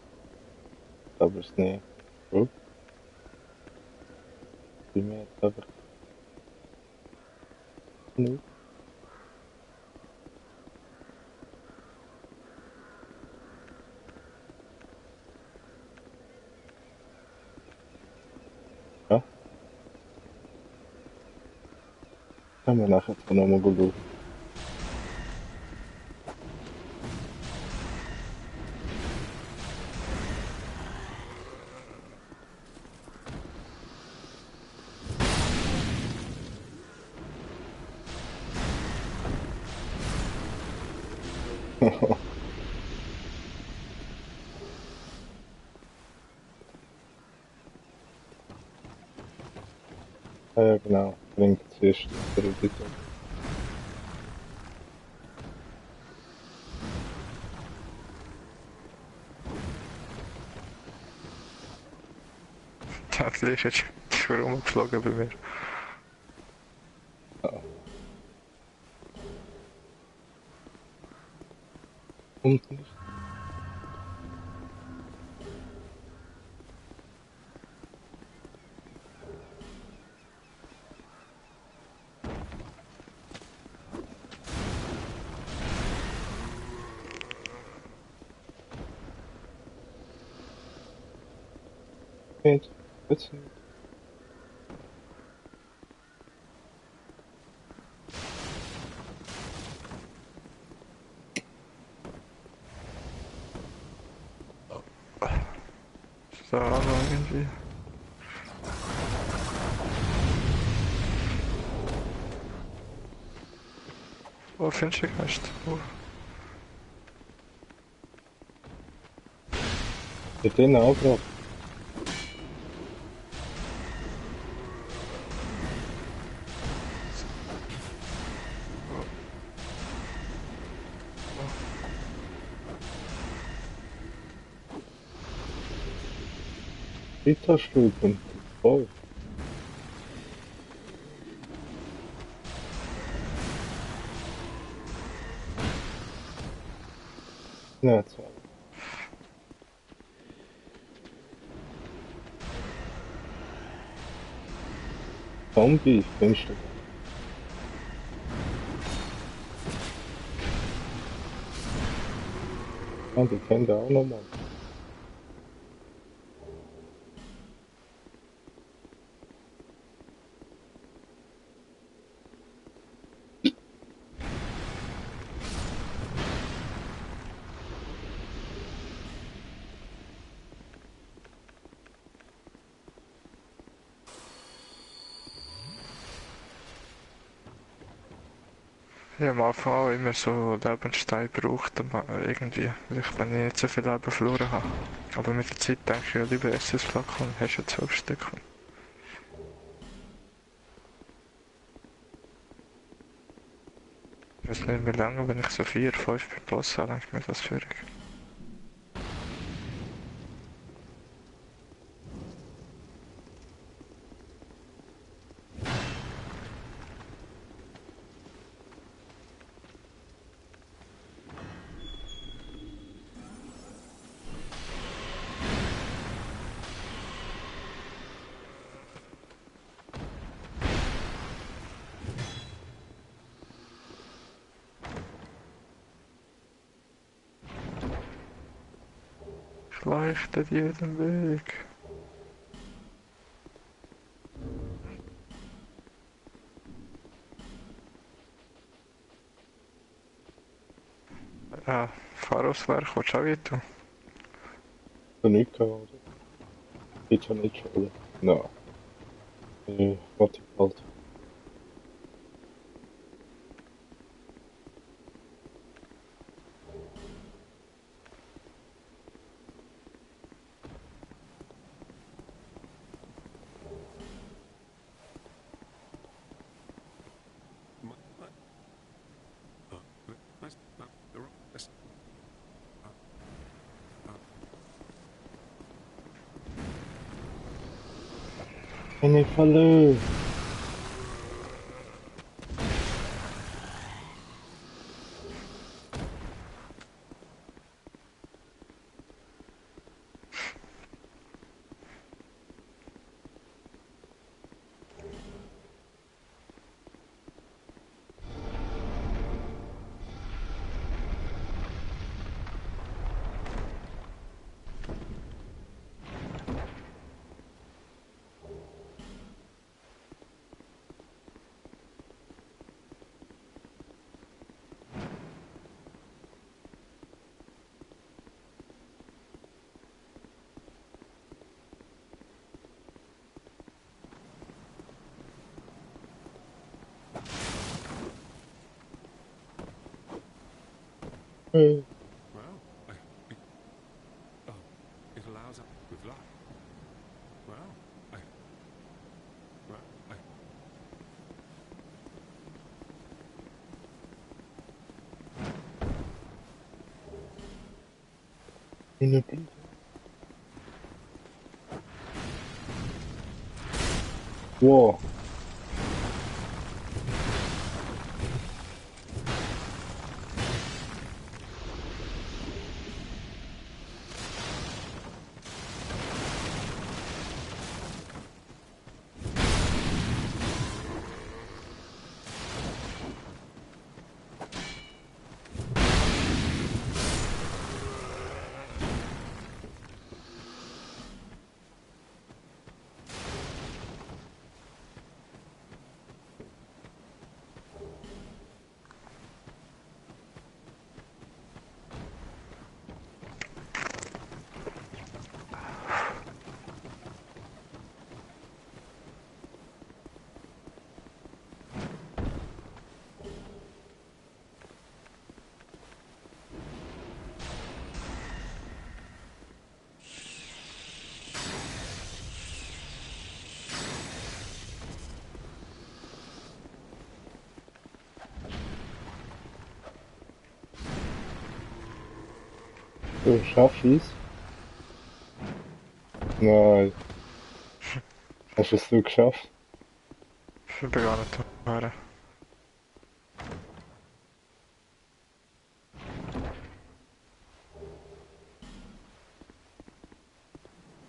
Aber es nicht. Gut, bei mir jetzt einfach nicht. Ja, können wir nachher noch mal schauen. Ah, ja, genau. Bringt zuerst der Editor. Das ist jetzt schon rumgeflogen bei mir. Ah, und nicht. Nicht. Jetzt nicht. Ist da auch noch irgendwie? Oh, findest du Geist? Oh. Bei denen auch gerade. Ritterstulpen. Voll. Ja, zwei. Zombie, findest du? Ah, die kennen da auch nochmal. Ich habe am Anfang auch immer so Lebenssteine gebraucht, irgendwie, weil wenn ich nicht so viel Leben verloren habe. Aber mit der Zeit denke ich ja lieber SS-Flakon, hast du ja 12 Stück. Ich weiß nicht mehr lange, wenn ich so 4, 5 beim Boss habe, denke ich mir das schwierig. leuchtet jeden Weg. Ja, Fahrauswerk, willst du auch weiter? So nichts gehabt, oder? Geht schon nicht schon, oder? Nein. Warte halt. Eine Falle! Äh, Well, oh, it allows us with luck. Well, well, Eine Blüte. Wow. So, schaff ich's? Nein. Hast du es so geschafft? Ich bin gar nicht da.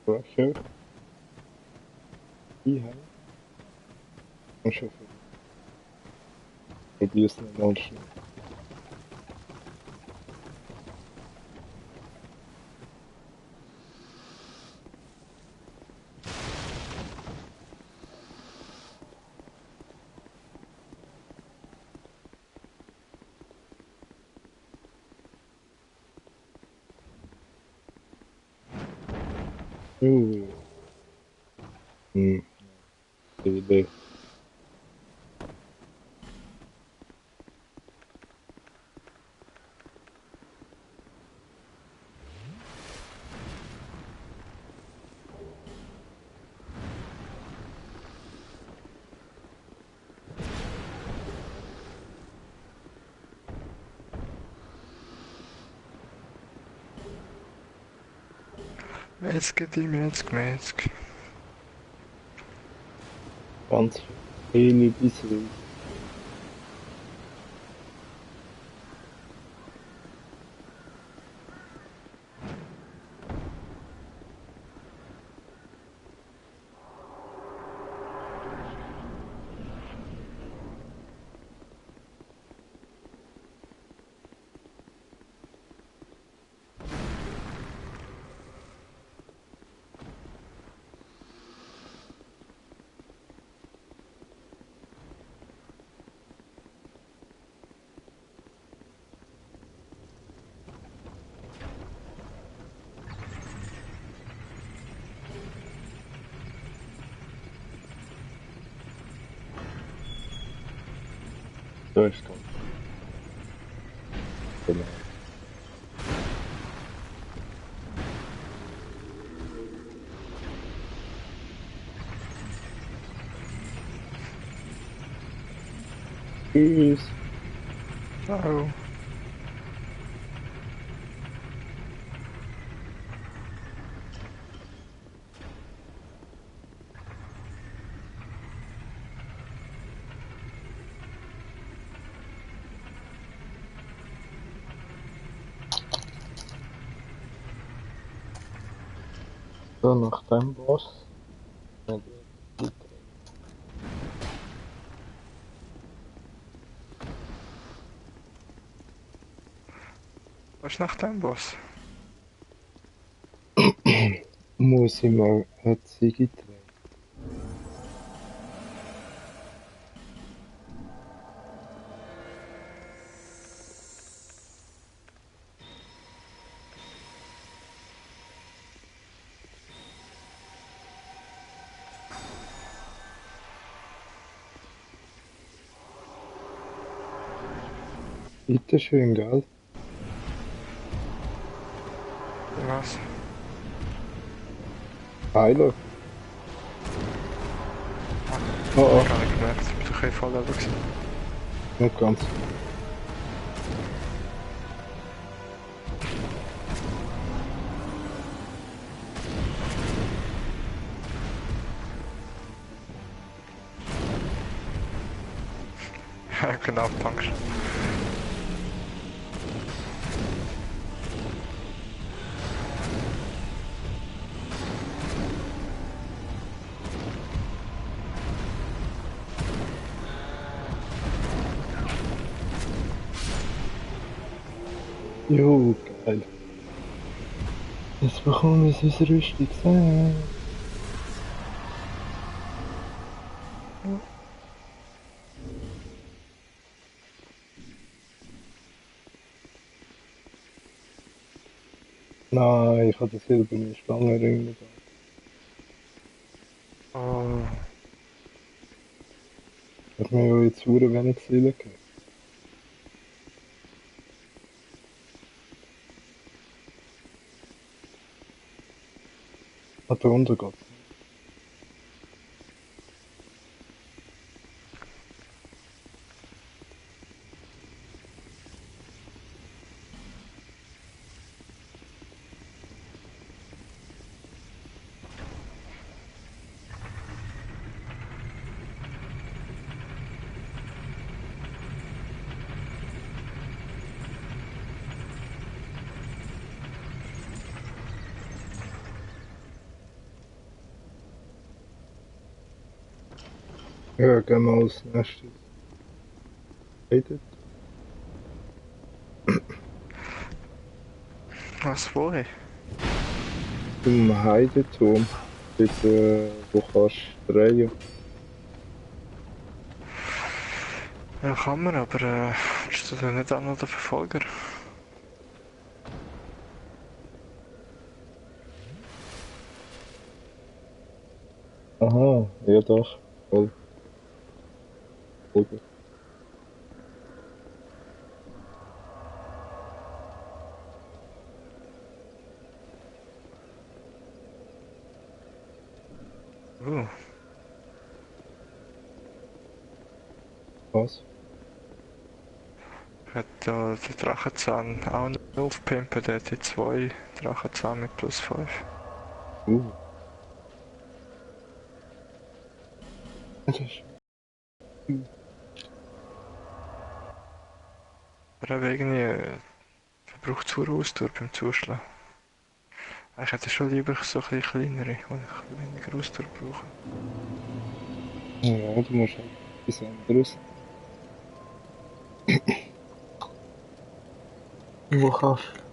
Welche? Die haben? Und schon viel. Probier's nochmal schnell. Uh. Hm, gute Idee. Metzg. Ganz viele Bissel. Da ist es. Genau. Tschüss. Oh. So, nach dem Boss. Ja, die- Was ist nach dem Boss? Muss ich mal eine Ziege drehen. Bitteschön, gell? Was? Heiler. Oh, Oh, gar nicht gemerkt. Ich bin doch kein Volllevel gewesen. nicht ganz. Ja, genau, Punch. Jo, geil. Jetzt bekommen wir es Rüstung gesehen. Nein, ich habe das silberne Schlangenring nicht. Oh. Hat mir ja jetzt verdammt wenig Seelen gegeben. Ah, da unten geht's. Ja, gehen wir als nächstes. Redet. Was, woher? Zum Heideturm. Dort, wo kannst du drehen. Ja, kann man, aber ist das nicht auch noch der Verfolger? Aha, ja doch. Voll. Voll gut. Uh, Was? hat da der Drachenzahn auch noch aufpimpen, der hat die 2 Drachenzahn mit plus 5. Uh. Das ist... Aber eben irgendwie verbraucht zu Ausdauer beim Zuschlagen. Ich hätte schon lieber so ein bisschen kleinere, die ich weniger Ausdauer brauche. Ja, du musst halt etwas anderes. Wo kannst du?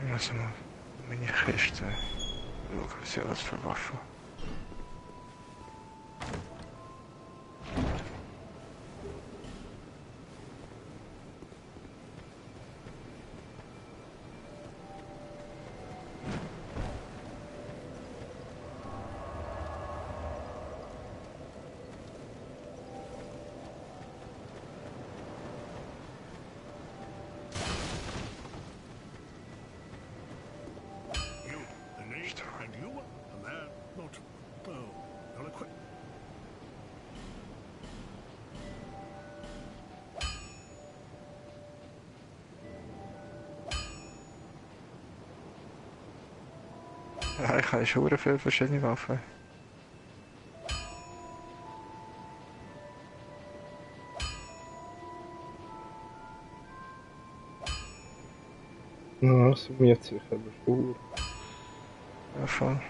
Ich muss mal meine Kiste schauen, was ich alles für Waffen. Ja, ich habe schon viele verschiedene Waffen. Ja, das summiert sich aber schon. Ja, voll.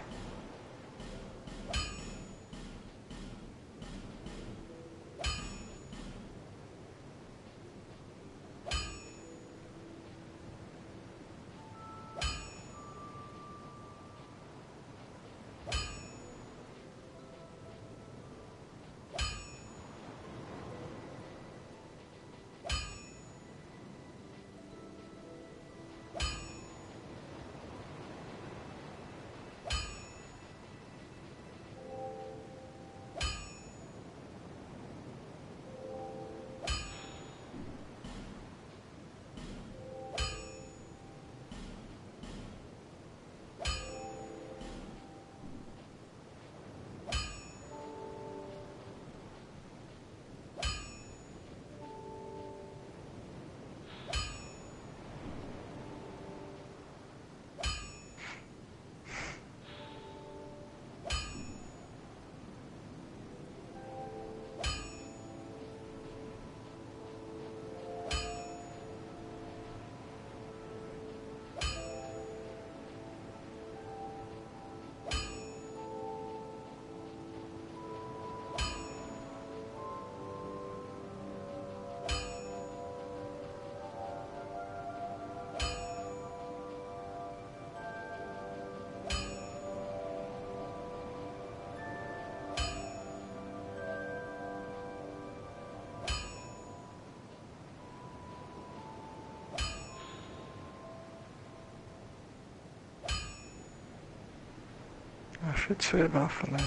Ja, viel zu viele Waffen, ey.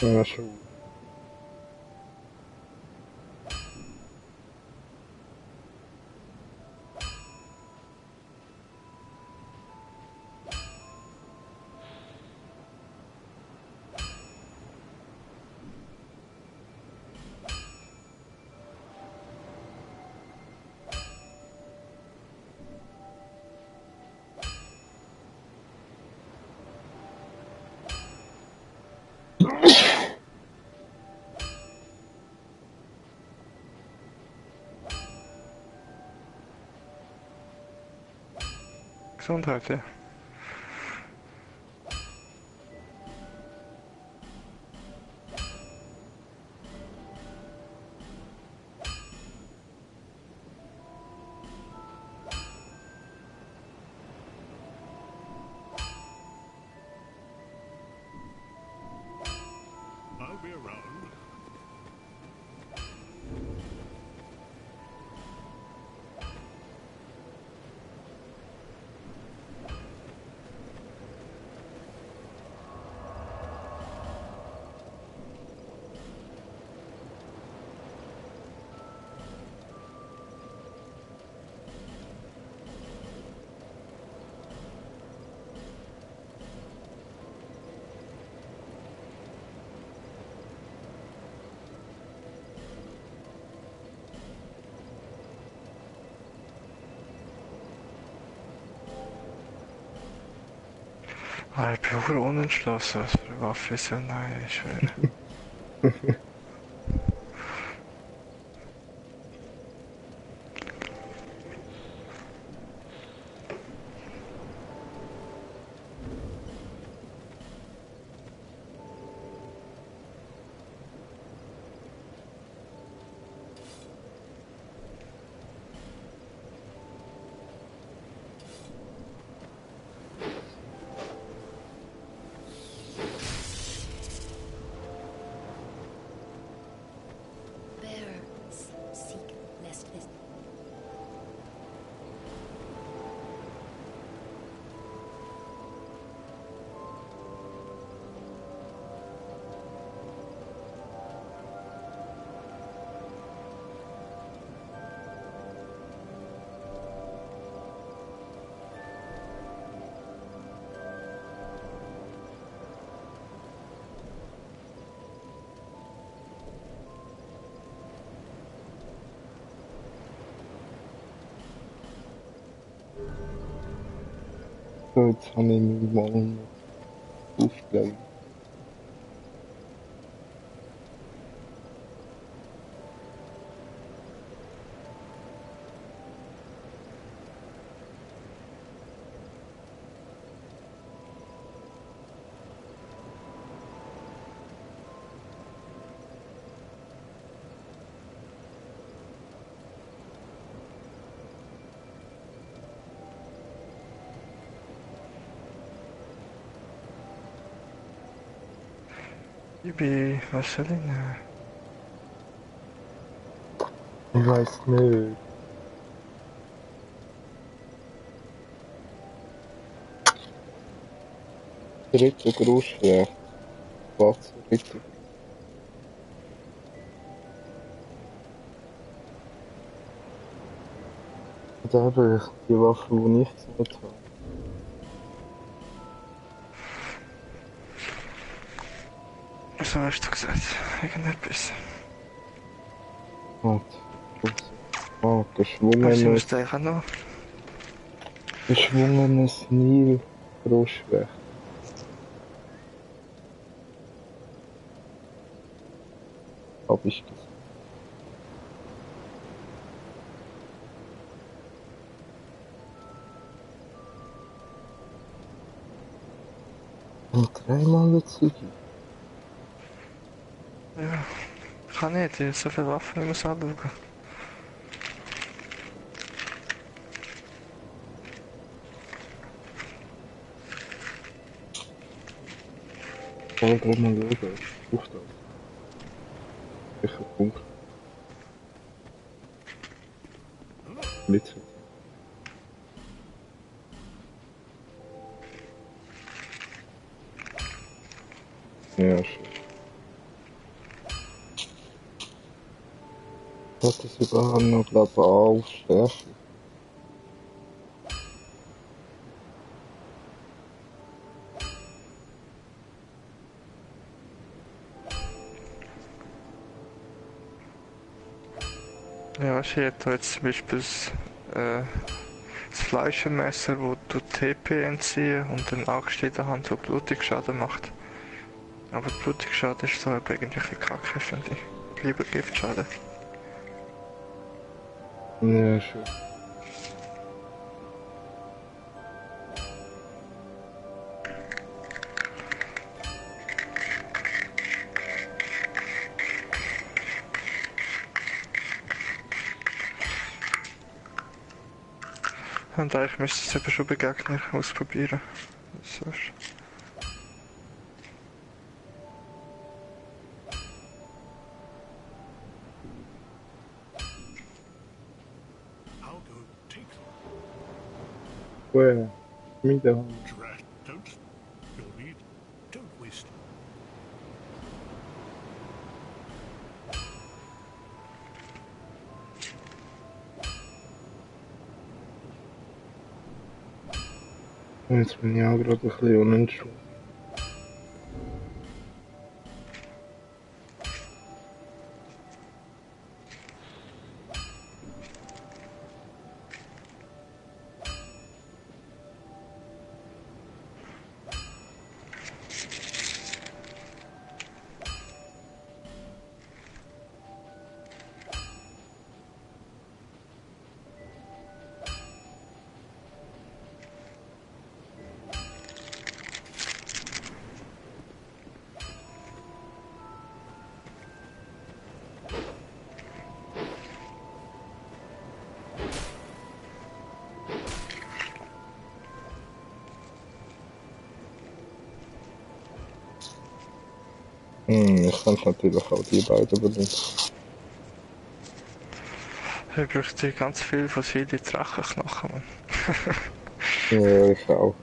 Ja, schon. Gesundheit, ja. I'll be around. Ah, ich bin verdammt unentschlossen, was für eine Waffe ist. Nein, ich schwöre. jetzt habe ich mich mal aufgelegt. Was soll ich nehmen? Ich weiß nicht. Dritter Großschwer. Was? Dritter. Und eben die Waffe, die ich gezählt habe. So hast du gesagt. Irgendetwas. Und Was muss der auch noch? geschwungenes Nil Großschwer. Hab ich gesagt. Und dreimal eine Ziege. Ja. Kann nicht, ich habe so viele Waffen, ich muss anschauen. Voll gerade mal schauen. Auf das. Welcher Punkt? Mit. Ja, schön. Hat es sogar noch, glaube ich, auf Stärke. Ja, weißt du, ich hätte jetzt zum Beispiel das Fleischermesser, wo du TP entziehen und dann Axt in der Hand, wo Blutungsschaden macht. Aber Blutungsschaden ist so eigentlich ein bisschen kacke, finde ich. Lieber Giftschaden. Ja, schön. Und eigentlich müsste es eben schon bei Gegnern ausprobieren. So ist. I'll go take them. Woher? Mit der Hand. Trash. Don't. You'll need. Don't waste. Jetzt bin ich auch gerade ein bisschen unentschieden. Ich kann natürlich auch die beiden benutzen. Ich bräuchte ganz viel fossile Drachenknochen, Mann. Ja, ich auch.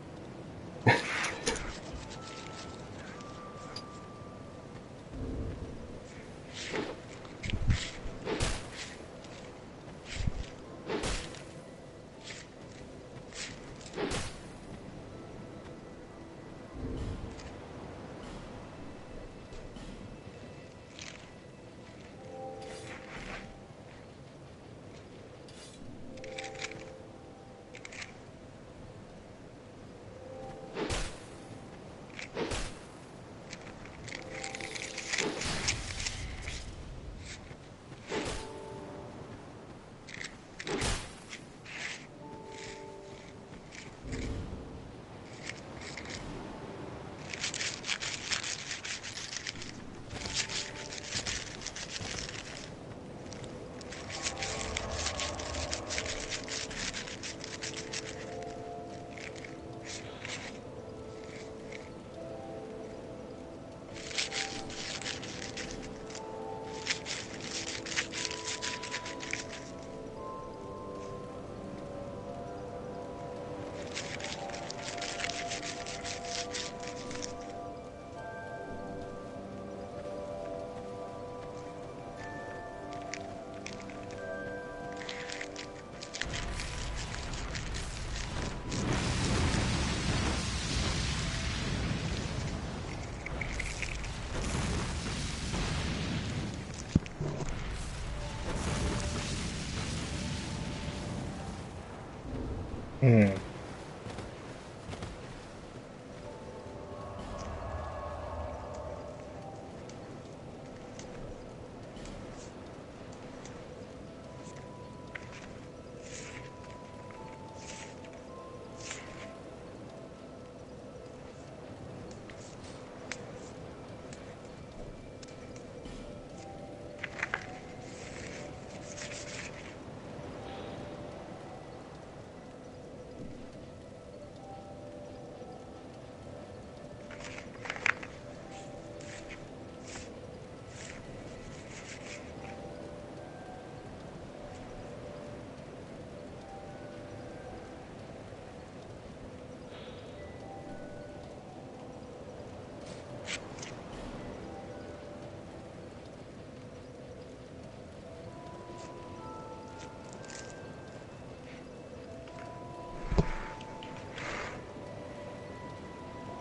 Hm.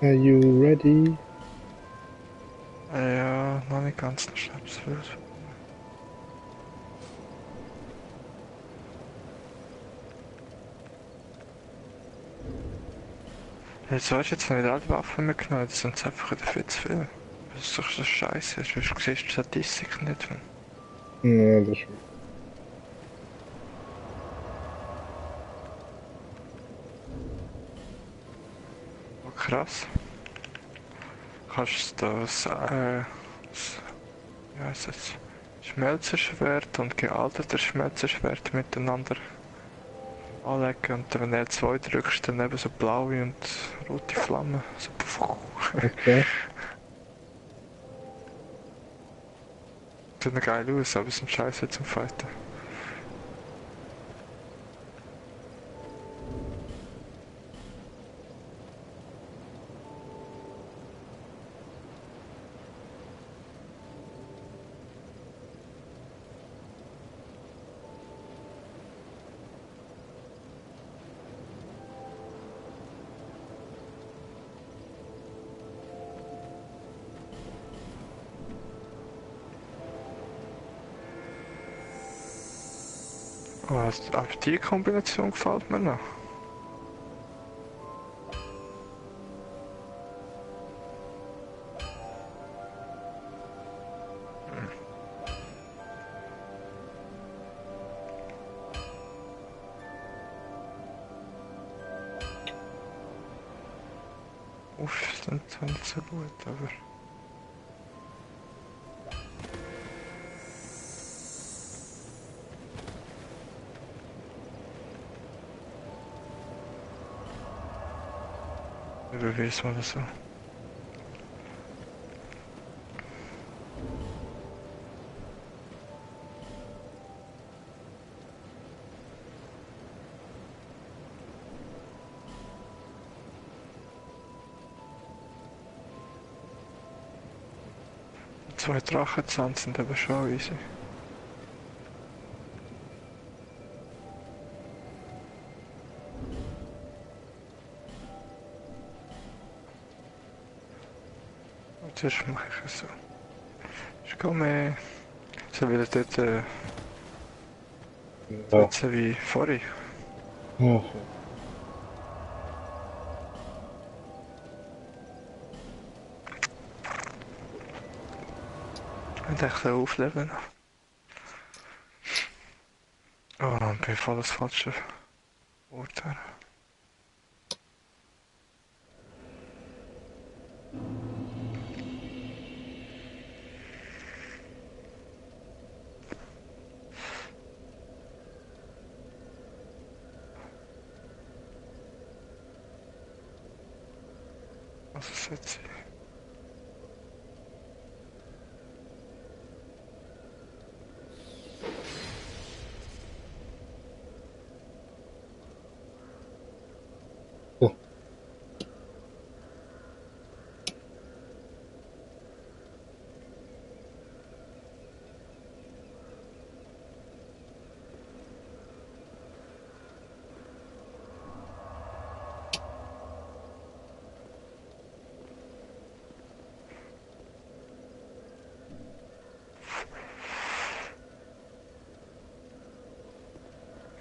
Are you ready? Ja, noch nicht ganz, noch schreib's wird. Jetzt weißt du, jetzt habe ich alle Waffen mitgenommen, das sind einfach wieder viel zu viel. Das ist doch so scheiße, du siehst die Statistik nicht. Man. Ja, das ist Oh, krass. Kannst du wie heisst das? Schmelzerschwert und gealtertes Schmelzerschwert miteinander anlegen und wenn du L2 drückst, dann eben so blaue und rote Flammen. So, okay. sieht geil aus, aber sind scheiße zum Fighten. Aber die Kombination gefällt mir noch. Uff, ist nicht so gut, aber... Überwies mal so. Zwei Drachenzahn sind aber schon easy. Und sonst mache ich es so. Ich komme so wieder dort Ja. setzen wie vorhin. Ja. Und echt so aufleben. Oh, dann bin ich voll das falsche Urteil. Also setze ich. Ja.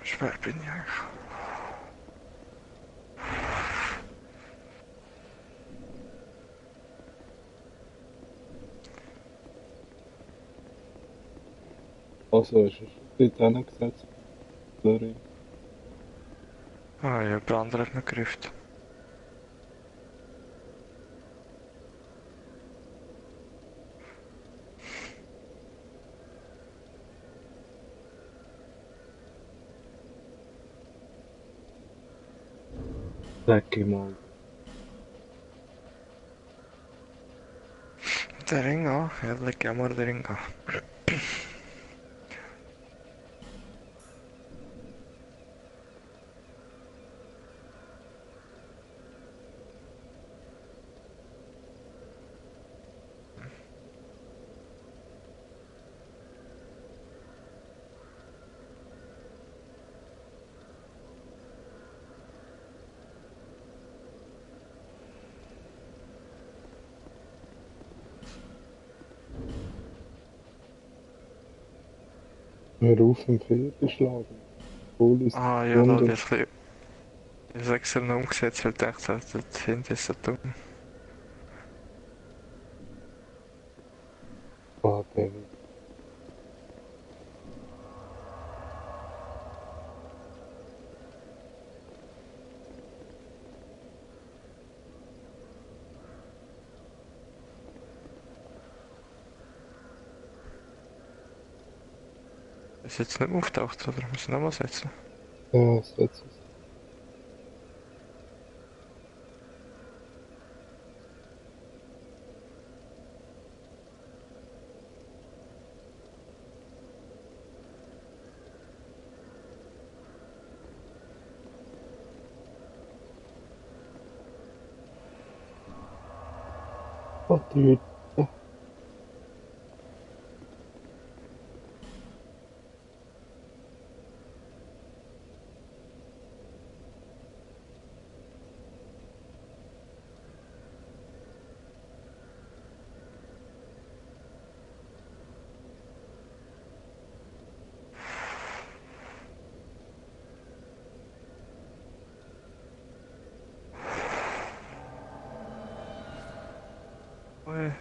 Schwer bin ich eigentlich. Also ist er dort hingesetzt, Flori. Ah ja, jemand anderer hat mich gerufen. Sag ich mal. Der Ring an? Ja, leg ja mal den Ring an. Hör auf, im Pferd schlagen. Wohl ist Ah ja, da Wunder. wird ein bisschen... Ich habe extra noch umgesetzt, weil ich dachte, das Kind ist so dumm. Ah, David. Ist jetzt nicht mehr auftaucht, oder? Muss ich nochmal setzen? Ja, setz es. Oh, Dude. Ui.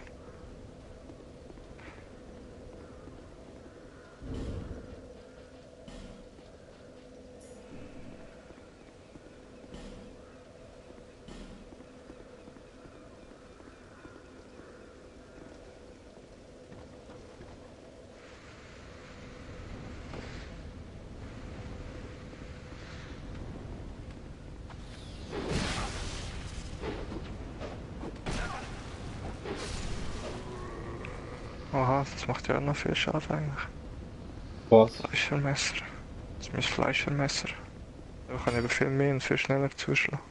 Aha, das macht ja auch noch viel Schaden eigentlich. Was? Fleischermesser. Das ist mein Fleischermesser. Da kann ich aber viel mehr und viel schneller zuschlagen.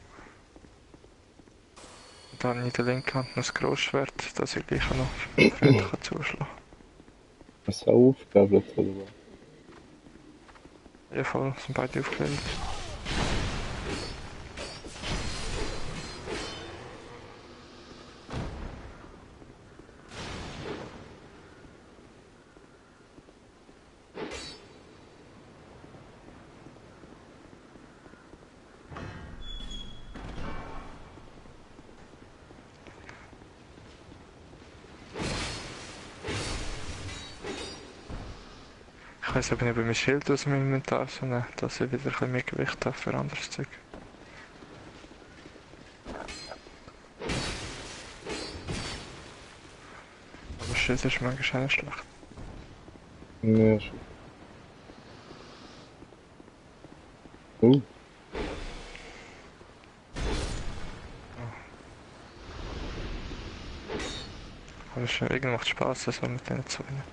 Und dann in der linken Hand noch das Grossschwert, dass ich gleich auch noch Freund kann zuschlagen. Hast du auch aufgegeben, oder was? Ja, voll, sind beide aufgelevelt. Ich weiß aber nicht, ob ich mein Schild aus dem Inventar so nehmen, dass ich wieder ein bisschen mehr Gewicht habe für anderes Zeug. Aber Schild ist manchmal auch nicht schlecht. Ja, schon. Aber es irgendwie macht Spaß, so mit denen zu gewinnen.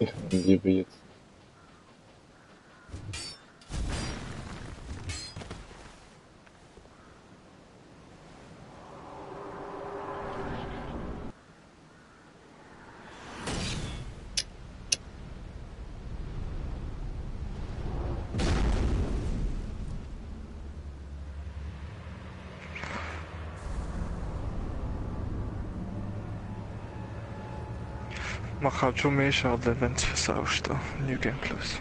Ich liebe jetzt. Mach halt schon mehr Schaden, wenn du es versaust da. New Game Plus.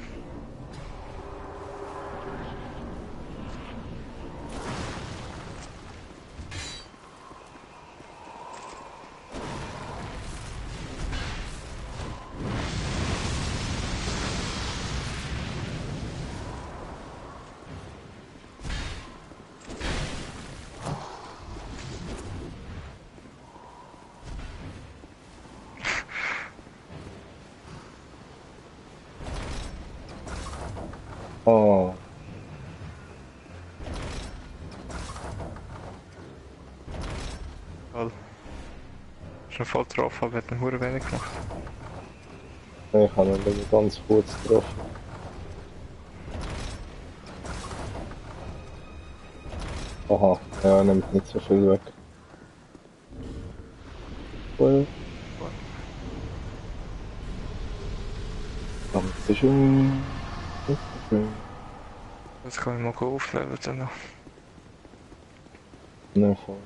Oh, Toll. Schon voll getroffen, aber hat einen Huren wenig gemacht. ich habe ihn nur ganz kurz getroffen. Aha, ja, er nimmt nicht so viel weg. Well, dann ist schon... Das kann ich mal aufleveln dann noch. Ne, voll.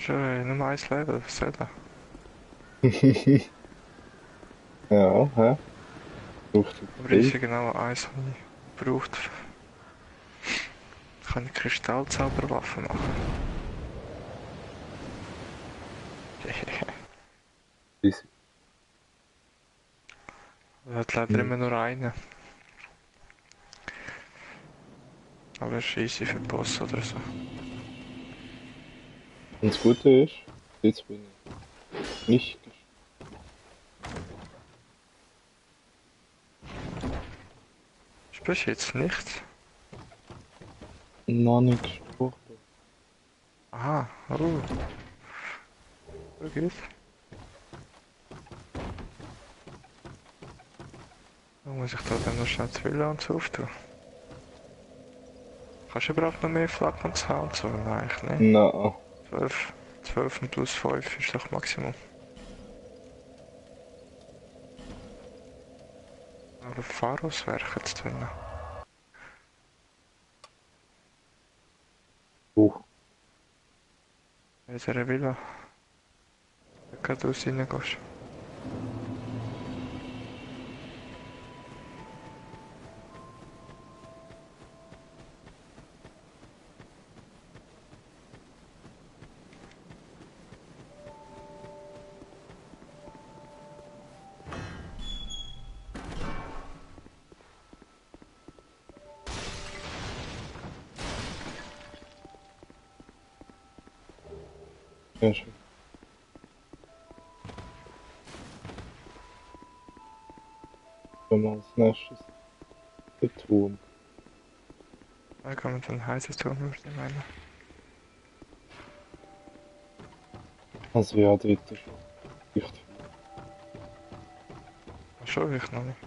Schon Nummer 1 Level, was soll das? Ja, hä? Braucht Aber viel. ist ja genau eins, was ich gebraucht. Kann ich Kristallzauberwaffen machen. Easy. Er hat leider immer nur einen. Aber es ist easy für den Boss oder so. Und das Gute ist, jetzt bin ich nicht Spielst du jetzt nicht? noch nicht gestorben. Aha, oh. So gut. Dann muss ich da dann noch schnell das WLAN auftun. Kannst du überhaupt noch mehr Flaggen haben? So, nein, eigentlich nicht. Na, 12, 12 und plus 5 ist doch Maximum. Aber Pharos werken jetzt drin. In dieser Villa. Da gerade raus reingehst. ja schon. Wenn man als nächstes den Turm. Da kann man dann heißes Turm würde ich meinen. Also ja, dort ist echt viel. Ach schon, ich noch nicht.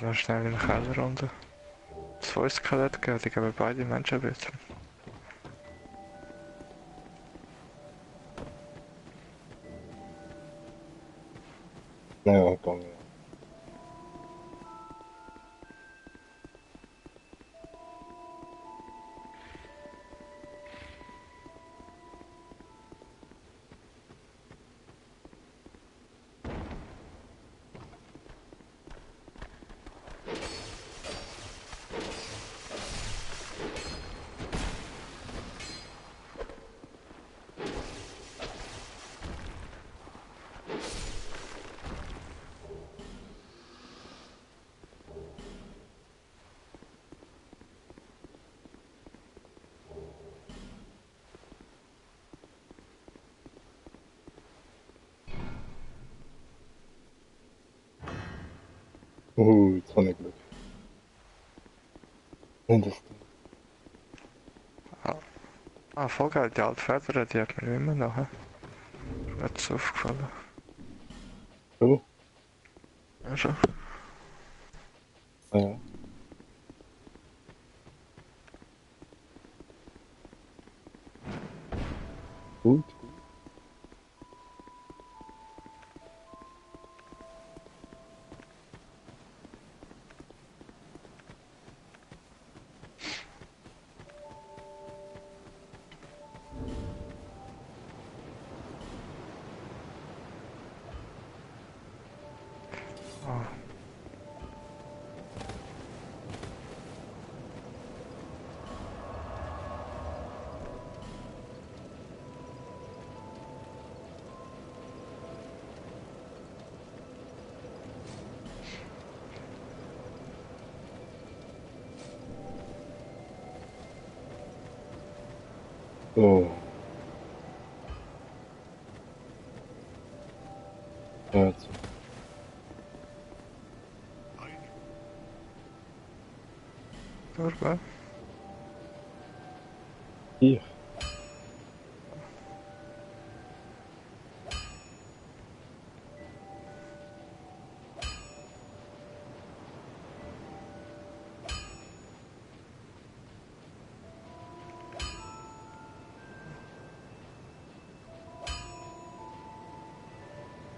Noch schnell in den Keller runter. 2 Skelette gegeben, die geben beide Menschenbild. Ja, gang ja. Jetzt habe ich Glück. Nicht das Ding. Voll geil, die alte Feder, die hat mir immer noch. Ist mir jetzt aufgefallen. So? Also, Ja. Gut, gut. oh. So. Ja, jetzt. Ein Turbo. Hier.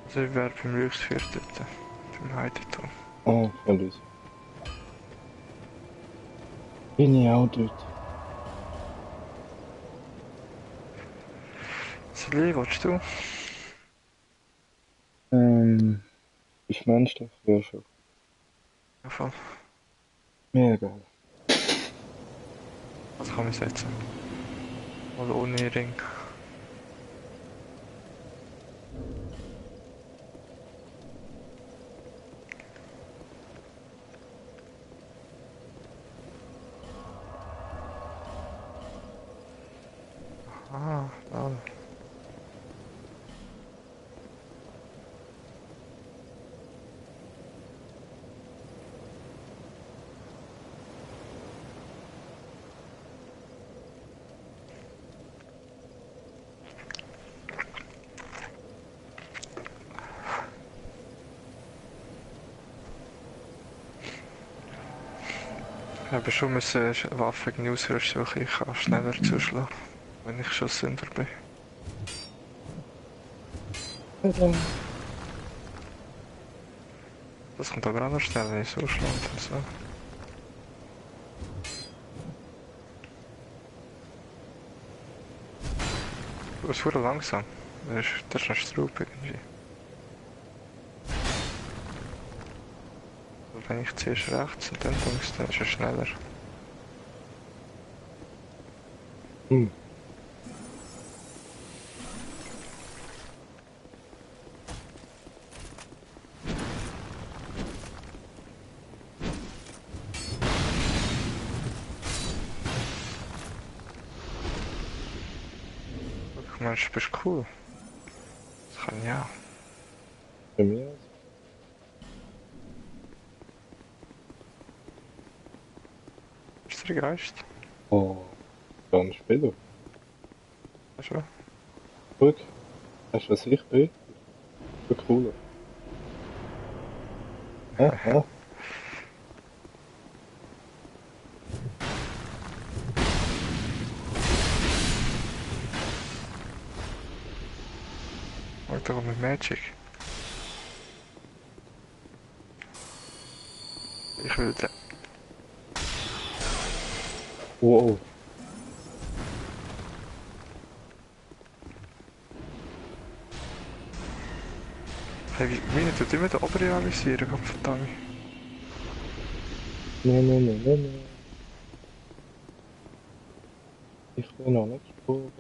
Also ich wäre beim Rücksfeuer dort. Beim Heideturm. Ah, voll easy. Bin ich auch dort. Sali, willst du? Ist menschlich? Ja, schon. Ja, voll. Mega geil. Was kann ich setzen? Oder ohne Ring. Ah, da. Ich habe schon müssen Waffen gegen ausrüsten, weil ich kann schneller zuschlagen, wenn ich schon Sünder bin. Das kommt aber auch noch schneller, wenn ich so schlage und so. Du bist verdammt langsam. Das ist ein Straub irgendwie. Aber wenn ich zuerst rechts und dann links, dann ist er schneller. Hm. Ich meine, du bist cool. Das kann ja. Bei mir aus? Ist der Geist? Oh, dann später. Weißt du? Guck, weißt du, was ich bin? Viel cooler. Ah. Warte doch mit Magic. Ich will den. Wow. Hey, meine tut immer den oberen avisieren, Gottverdammt. Nee. Ich bin noch nicht gestorben.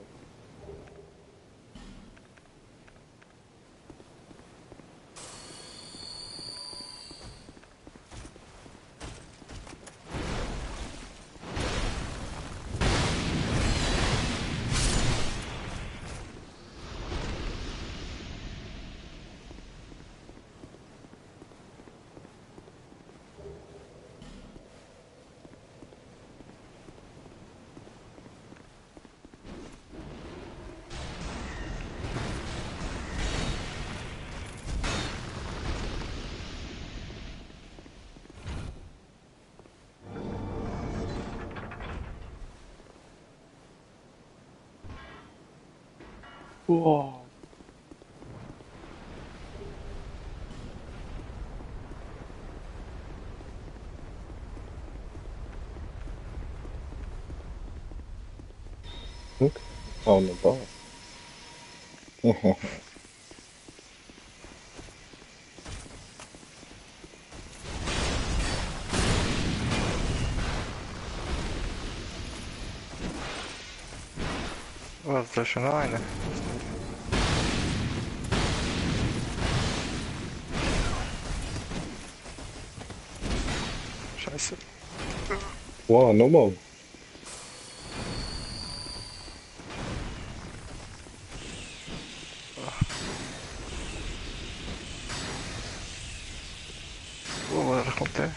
Wow. Okay. Auch noch da. Was, da ist schon noch einer. Scheiße. Wow, nochmal. Oh, woher kommt der?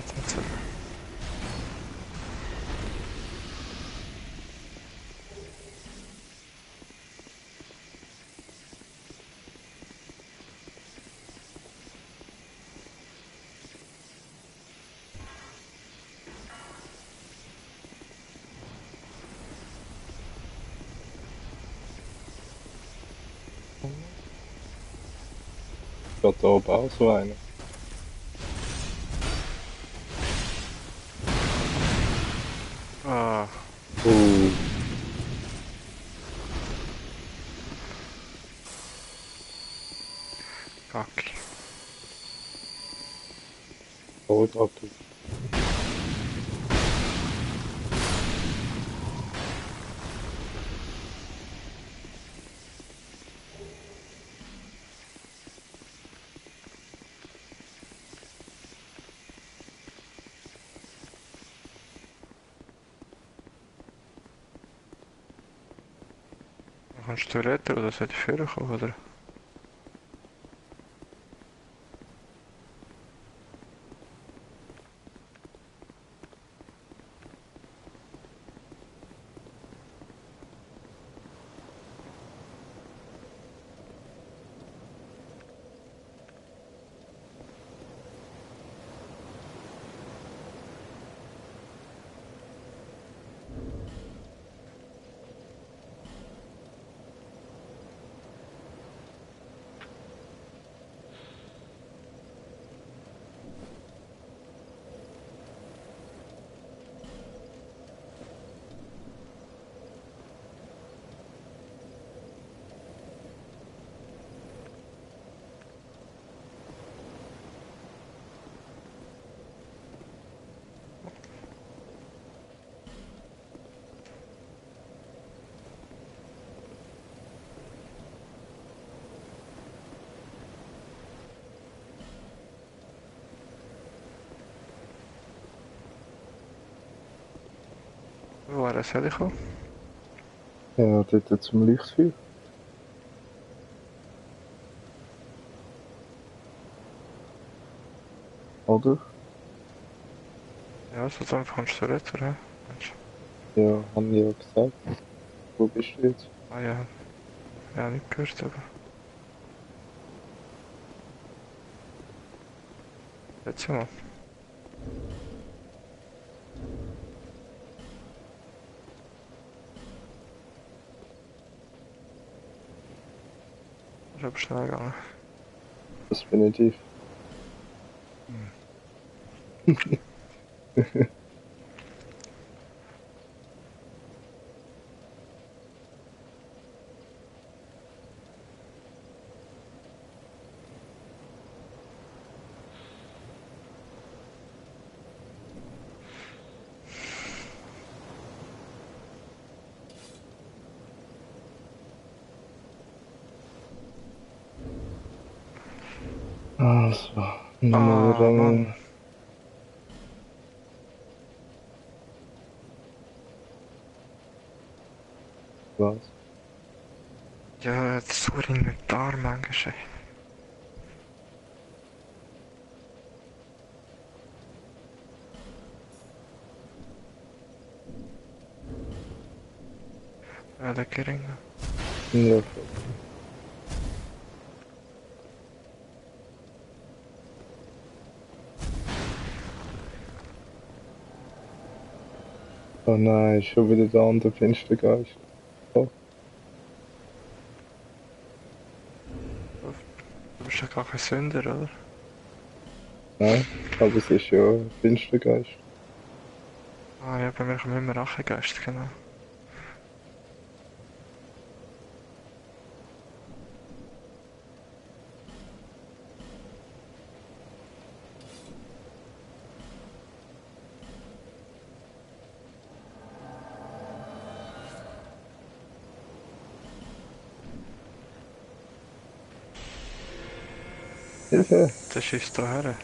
Jetzt nicht so. Geht da oben auch so einer. Ah, Uh, kacke. Volltracke. Kannst du retten oder soll ich führen kommen, oder? Woher soll ich kommen? Ja, dort zum Lichtfeuer. Oder? Ja, so dann kommst du retten, hä? Mensch. Ja, haben die ja gesagt. Wo bist du jetzt? Ah ja, ja, nicht gehört, aber. Jetzt mal. ist aber schnell gegangen. Definitiv. Also, nochmal Ah, Mann. rennen. Was? Ja, das so Inventar manchmal. Ja, der geringe. Ja. Oh nein, schon wieder der andere Finstergeist. Oh, Du bist ja gar kein Sünder, oder? nein, aber es ist ja ein Finstergeist. Ah ja, bei mir kommen immer Rachegeist, genau. Hilfe! Das schießt da her.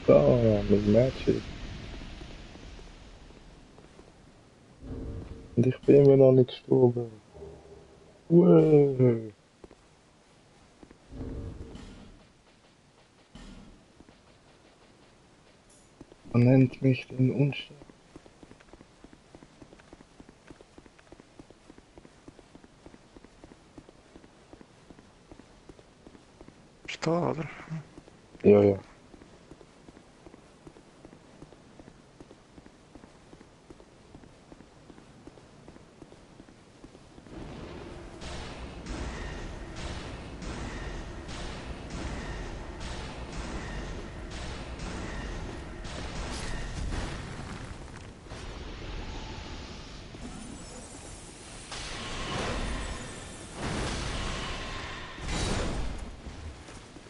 Da, mit Magic. Und ich bin immer noch nicht gestorben. Wow. Man nennt mich den Unsterblichen. Ist da, oder? Ja, ja.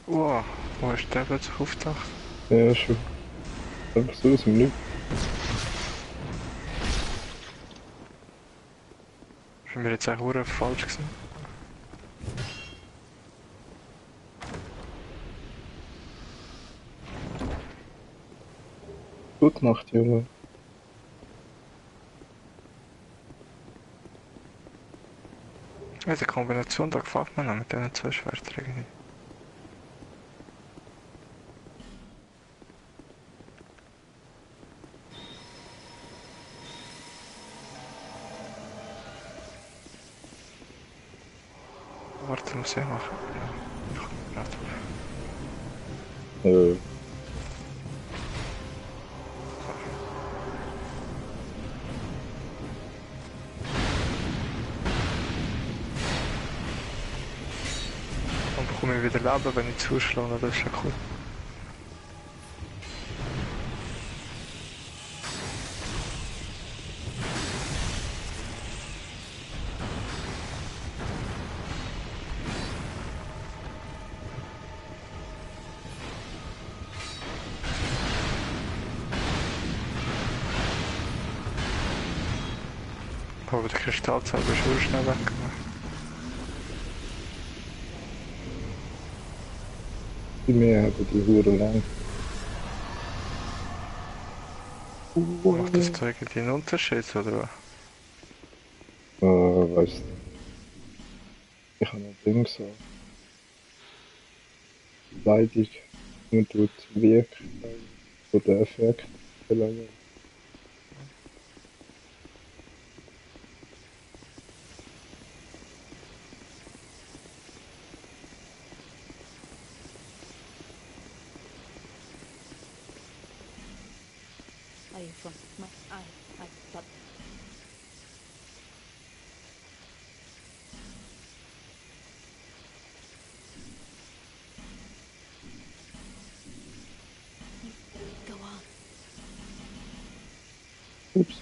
Wow, wo ist der plötzlich aufgetaucht? Ja, schon. Einfach so aus dem Nichts. Ist mir jetzt eigentlich verdammt falsch gewesen? Gute Nacht, Junge. Ja, die Kombination, da gefällt mir noch mit diesen zwei Schwertern irgendwie. Warte, muss ich machen. Ja, ich komme gerade. Äh, Dann bekomme ich wieder Leben, wenn ich zuschlage, das ist ja cool. Aber der Kristallzauber ist sehr schnell weggegangen. die mir haben die Hure lang. Macht das da irgendwie einen Unterschied, oder was? Weißt du, ich habe ein Ding so. Leidig und tut Wirkung von der Effekt verlängern. are you from? I thought. Go on. Oops.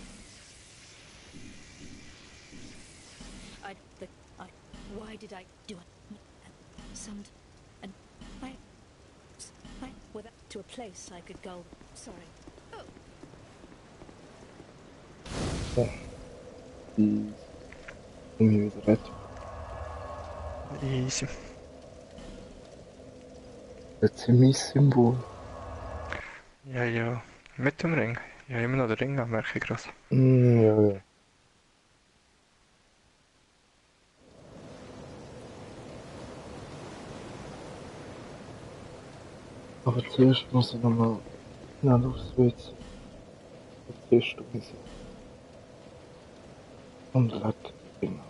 Why did I do it? And without to a place I could go. Sorry. So. Die um hier wieder retten. Easy. Jetzt sind mein Symbol. Ja, ja. Mit dem Ring. Ja, immer noch den Ring an, merke ich gerade. Ja, ja. Aber zuerst muss ich nochmal schnell aufs WC. Test und leck die Finger.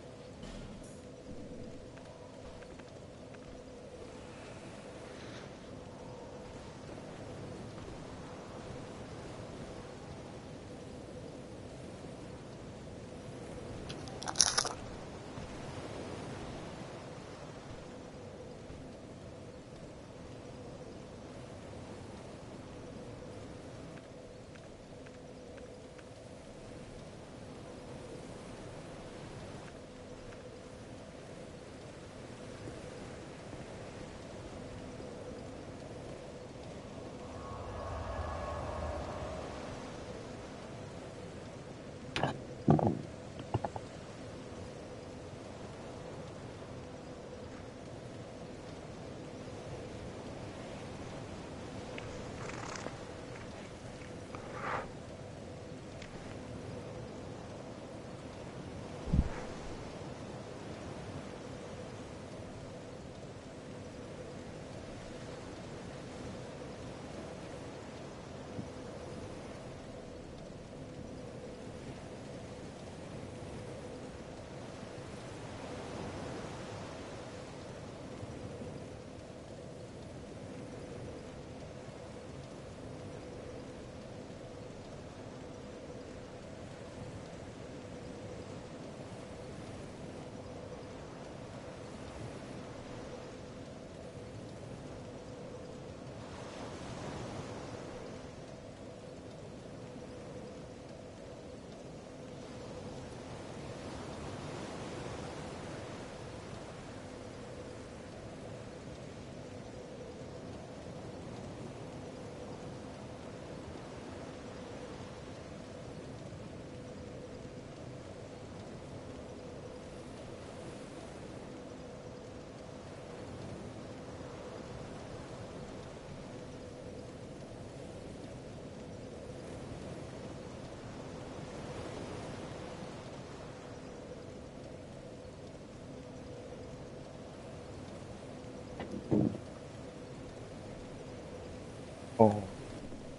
Oh,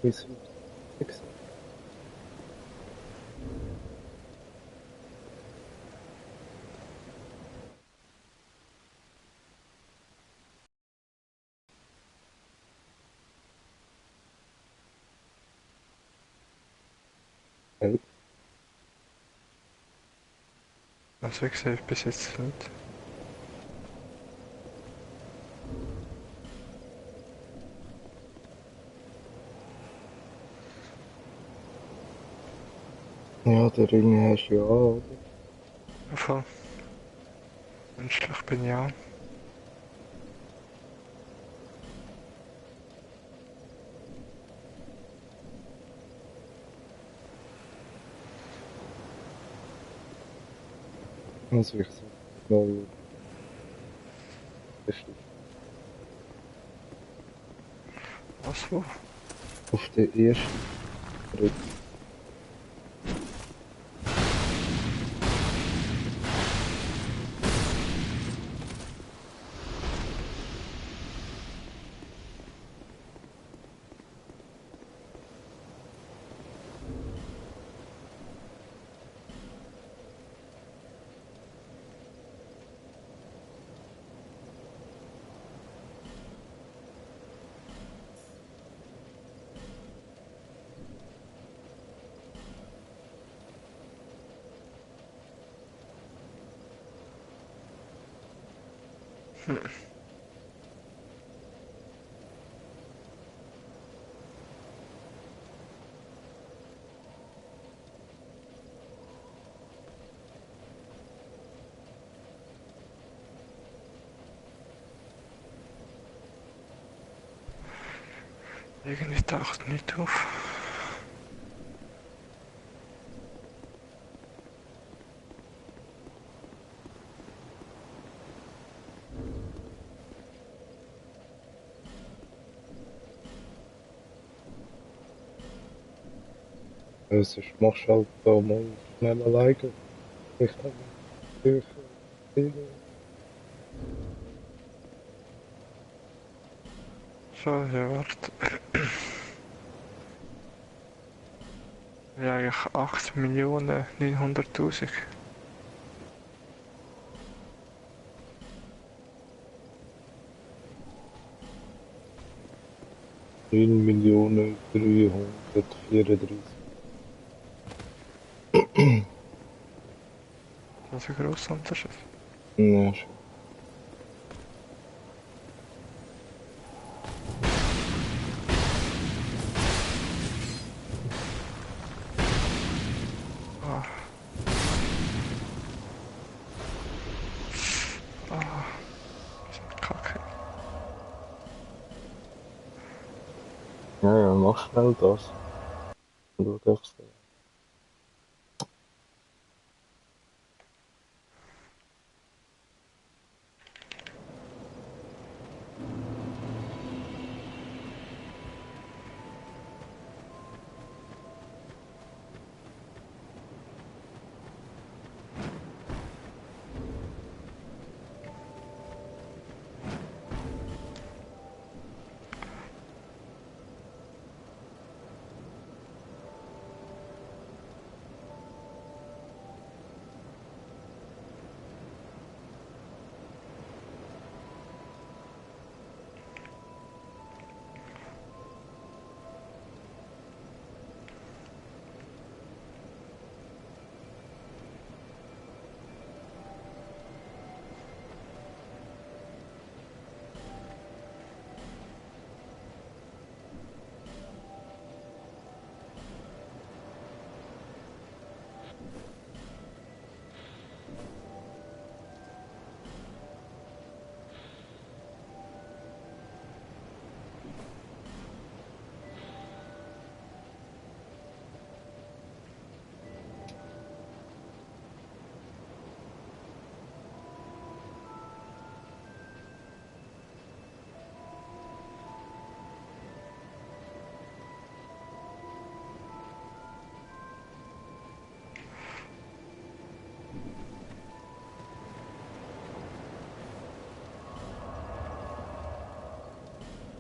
wie süß. Fix. Hey. Also ich sehe bis jetzt nicht. Ja, den Ring hast du ja auch, oder? Voll. Menschlich bin ich auch. Also ich sag mal, das ist Was wo? auf den ersten Schritt. Irgendwie taucht nicht auf. Sonst machst du halt da mal schnell alleine. Ich kann mich helfen. So, ja, warte. Ja, eigentlich 8.900.000. 9.334.000. Das ist ein grosser Unterschied. Ja, schon. Ah. Ah. Kacke. Ja, mach schnell das. Und du darfst.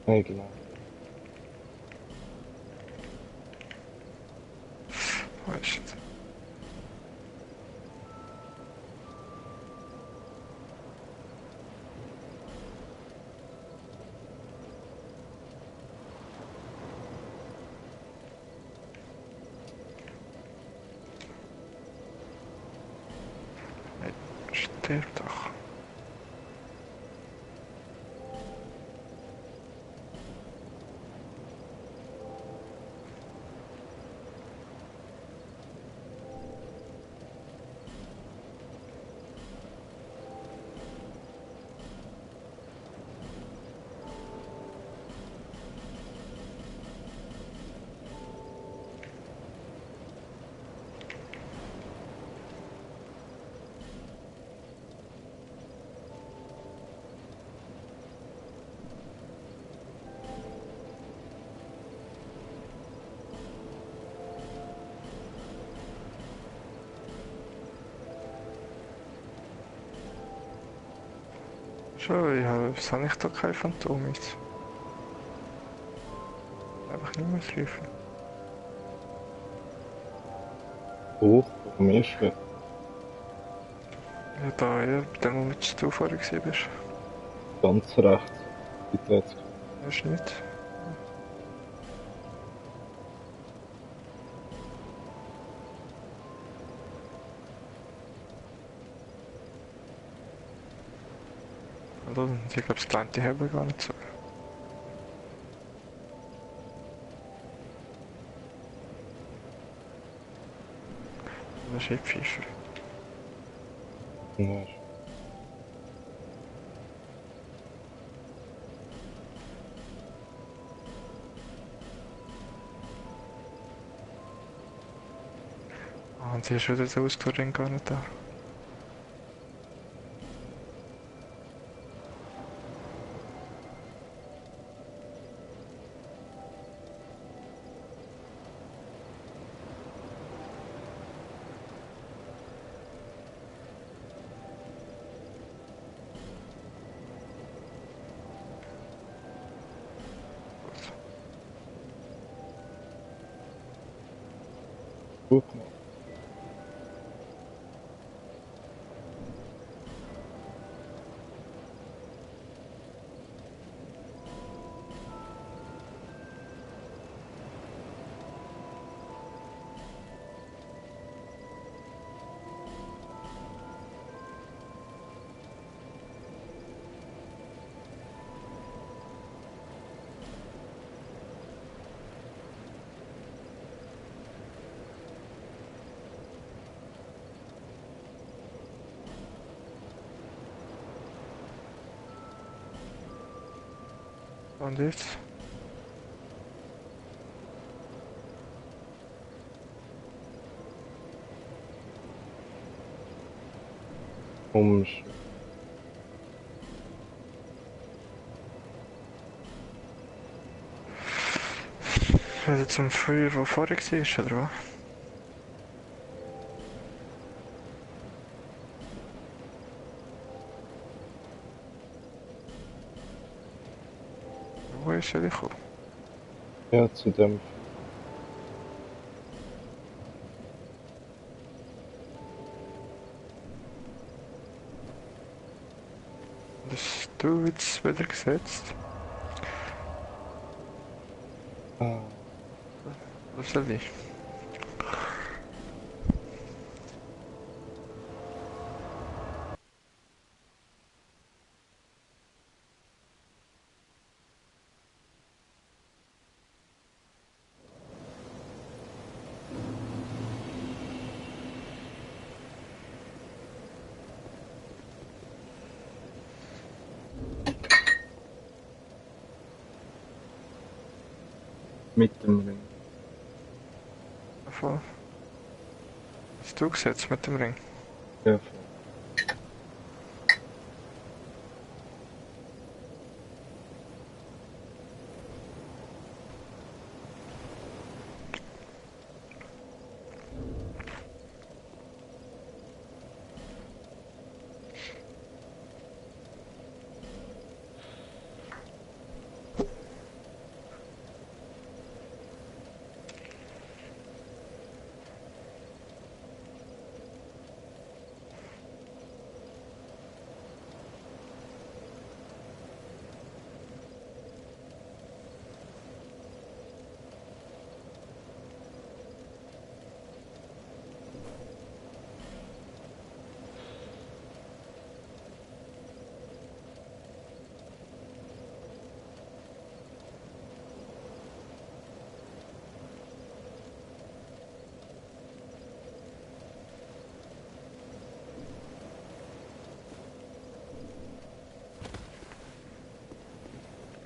Ja, genau. Weißt du. Stirb doch. Schon, ja, was habe ich da kein Phantom jetzt? Einfach nicht mehr rufen. Oh, warum ist er? Ja, da, ja, bei dem Moment, du vorher gewesen bist. Ganz rechts. Bitte jetzt. Hast du nicht? Und ich glaube, das kleine haben wir gar nicht so. Das ist Pfeifer. Ja. Ah, und sie ist wieder so ausgegangen, gar nicht da. Gut gemacht. Und jetzt? Umsch. Wieder zum Feuer, wo vorher war, oder was? Wo ist er gekommen? Ja, zu dem. Das du jetzt wieder gesetzt. Ah, Was soll ich? mit dem Ring. Voll. Hast du gesetzt mit dem Ring? Ja, voll.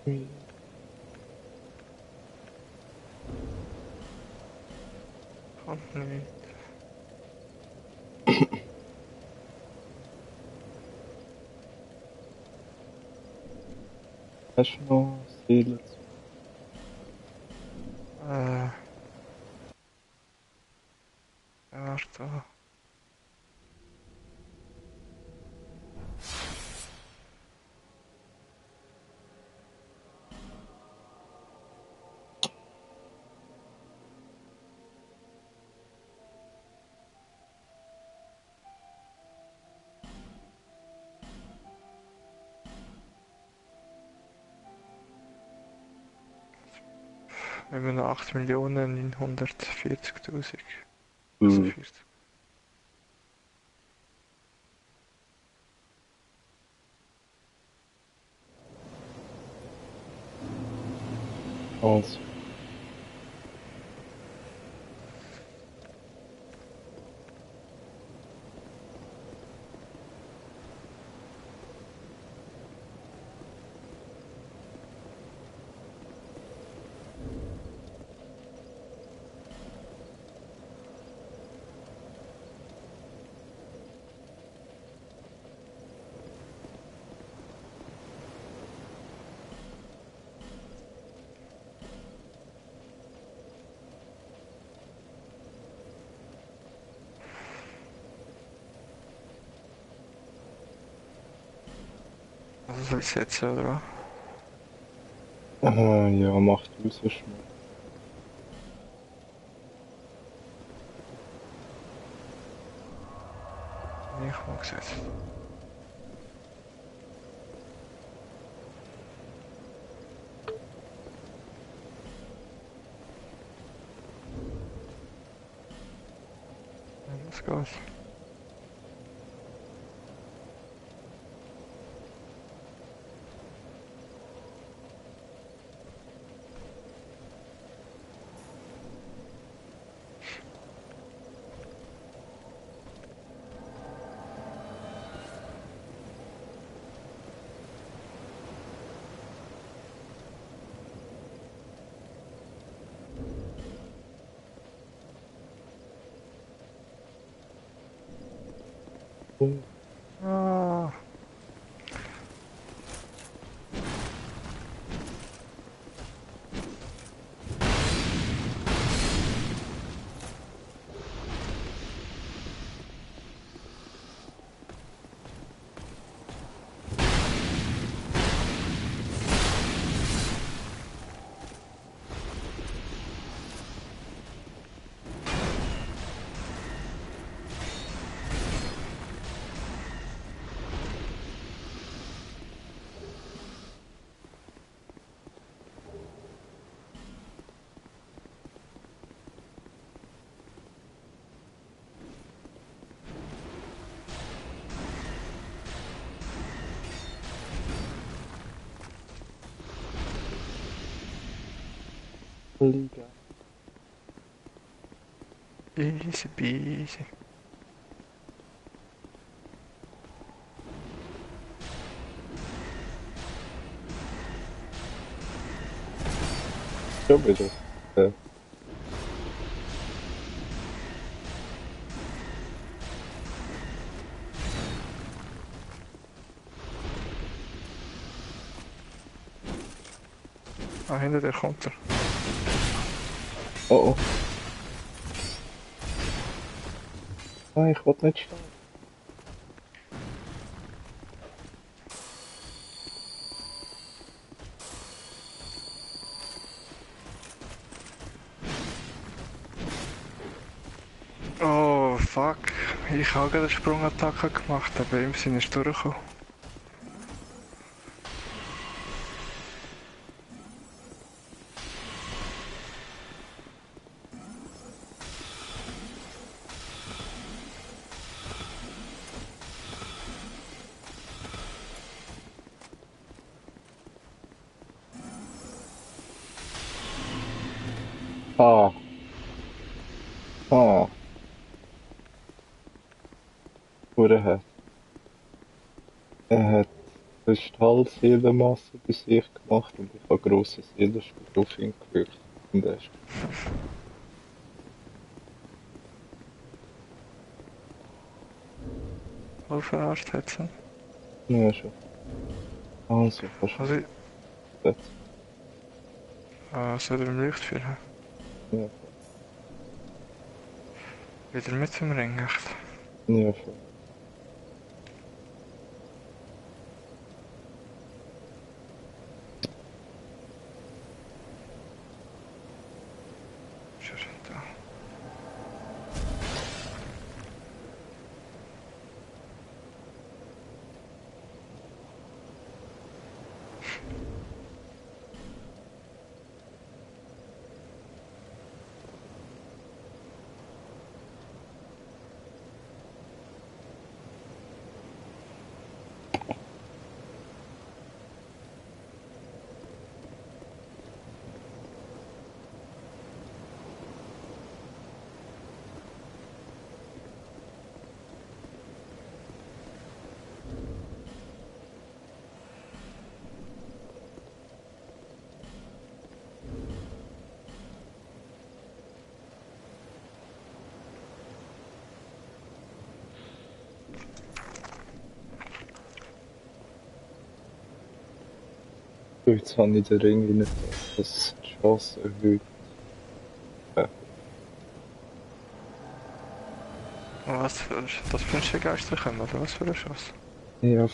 Ui. Kommt nicht. Hast du noch Seelen zu? Warte. Wir haben noch 8.940.000. Also Mhm. 40. Also. Also soll ich es jetzt oder Ja, macht du so schnell. was? Ich mag es jetzt. Ja, das geht. Ah, Liga. easy peasy. Schon wieder. Ja. Ah, hinter dir kommt er. Oh oh. Nein, ich will nicht stehen. Oh, fuck. Ich habe gerade eine Sprungattacke gemacht, aber ihm sind nicht durchgekommen. Ah. Ah. Oder hat. Er hat Kristallseelenmasse bei sich gemacht und ich habe grosse Seelenstücke auf ihn gewürgt. Und er ist. Voll verarscht hat sie. Ja, schon. Also, kannst du Also, setzen. soll er im Licht führen? Ja, Wieder mit dem Ring, echt. ja, voll. Schon da. So, jetzt habe ich den Ring rein, das die Chance erhöht. Was für das findest du Geister kommen, oder was für ein Schuss? Ja,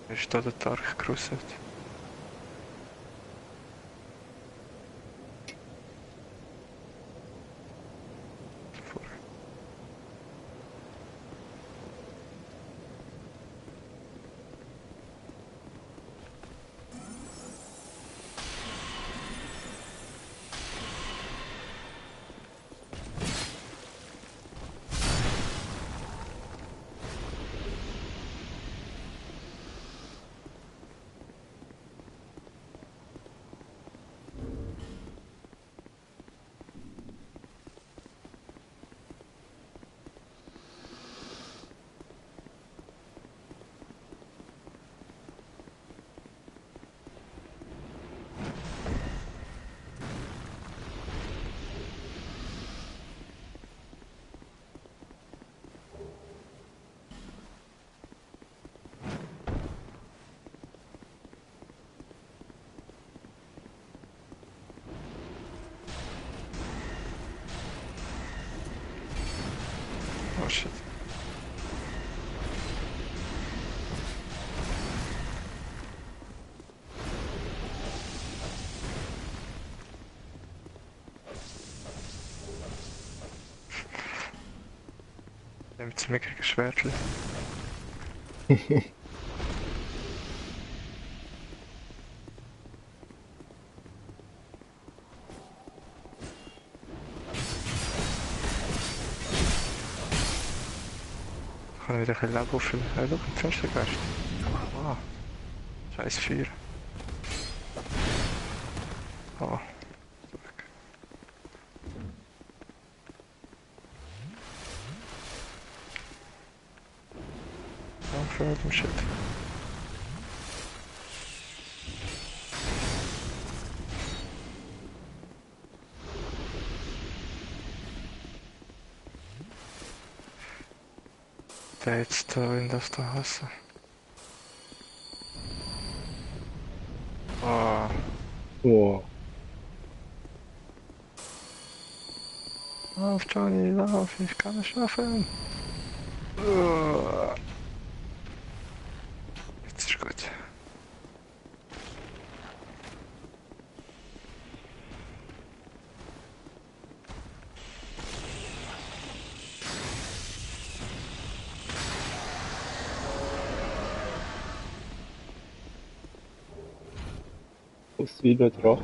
Ist da der Dark Crusade? Oh shit. Nimmt es mir gegen Schwertli. Kann ich wieder ein bisschen Leben auffüllen. Hey, schau, ein Fenstergeist. Ah, scheiß Feuer. Ah, zurück. Danke für den Shit. Der jetzt da will das da hassen. Ah, wow. lauf Johnny, lauf, ich kann es schaffen. Ah. Jetzt ist gut. Fossile Drachen.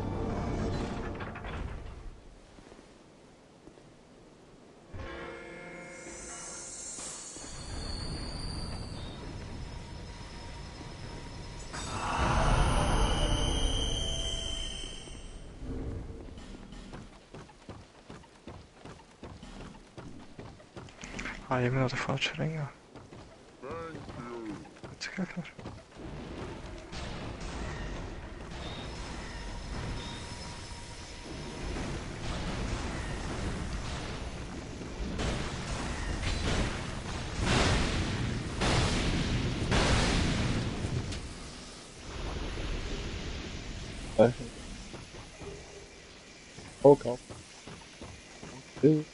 Ah, immer noch der falsche Ring. Jetzt geht er. Oh Gott. Okay.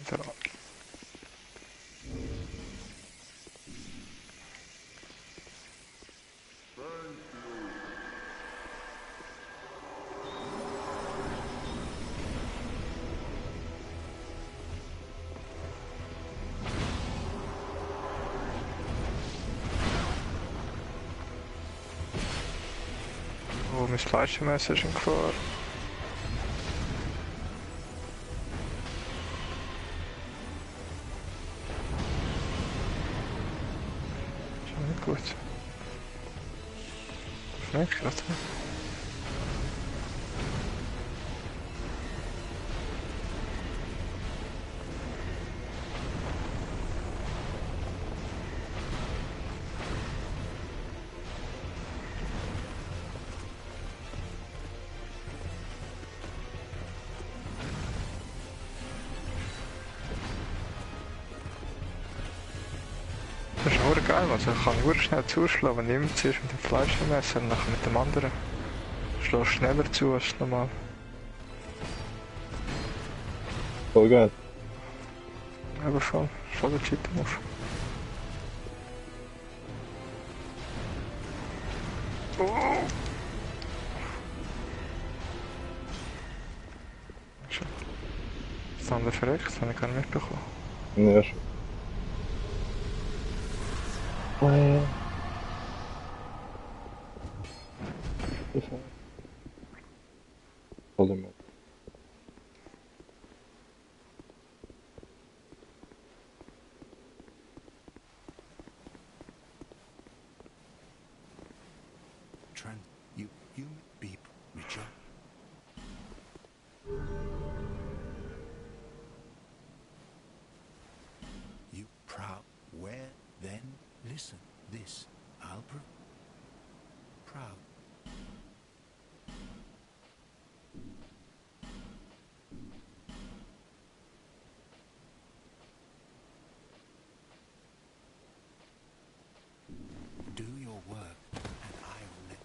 So. Oh, mein Fleischmesser ist in Gefahr. Schon nicht gut. Schnell gerade. Nur geil, also ich kann nur schnell zuschlagen, wenn jemand zuerst mit dem Fleischmesser und nachher mit dem anderen. Schlägst schneller zu als normal. Voll geil. Aber voll der Cheat-Move. Oh! Schon. Ist der andere verreckt? Das habe ich gar nicht mitbekommen. Ja, schon. Oh ja. Voll immer. You beep, Richard. You proud. Where then? Listen, this. Proud. Do your work, and I will let.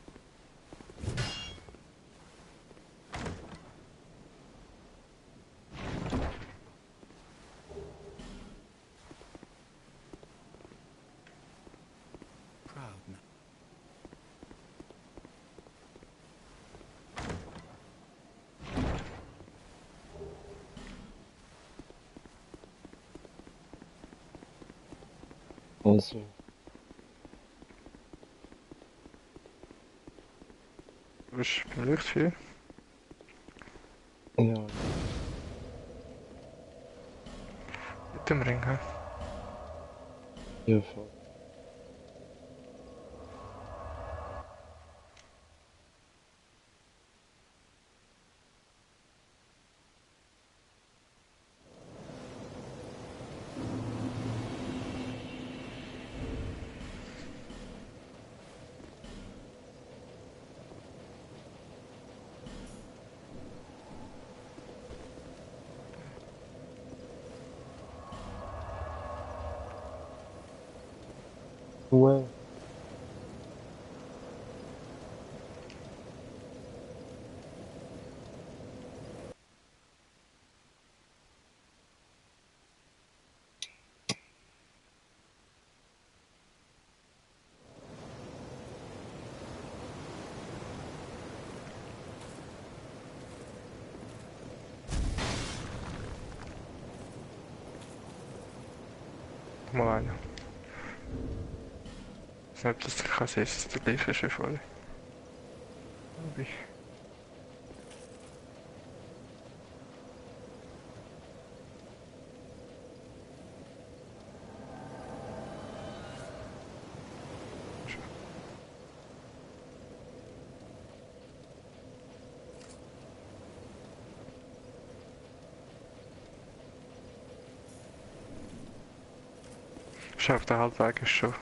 Proud now. Also. Du bist beim Lichtfeuer. Ja. Mit dem Ring, hä? Ja, voll. Ouais. Mal einer. Ich weiß nicht, ob das kann sehen, dass es der gleiche ist wie vorher. Glaube ich. Schafft der Halbweg ist schon.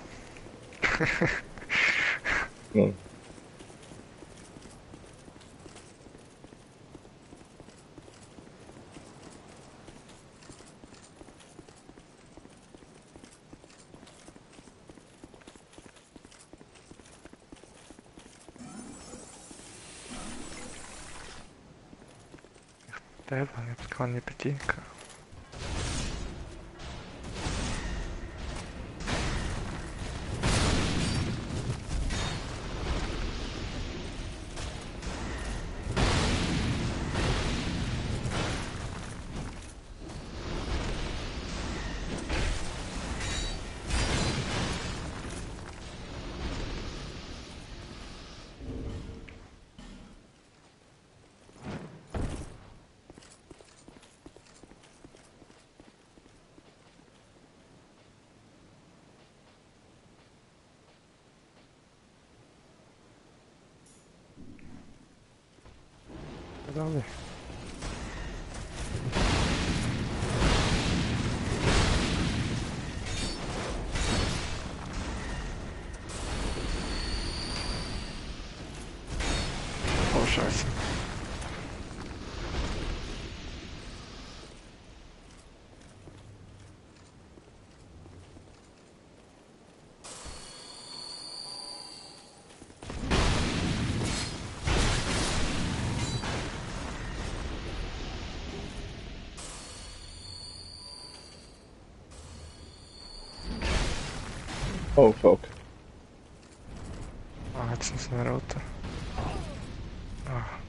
Ja. Der war jetzt gar nicht bedienen kann. Glaube ich. Oh Scheiße. Oh fuck. Ah, jetzt ist ein roter. Ah.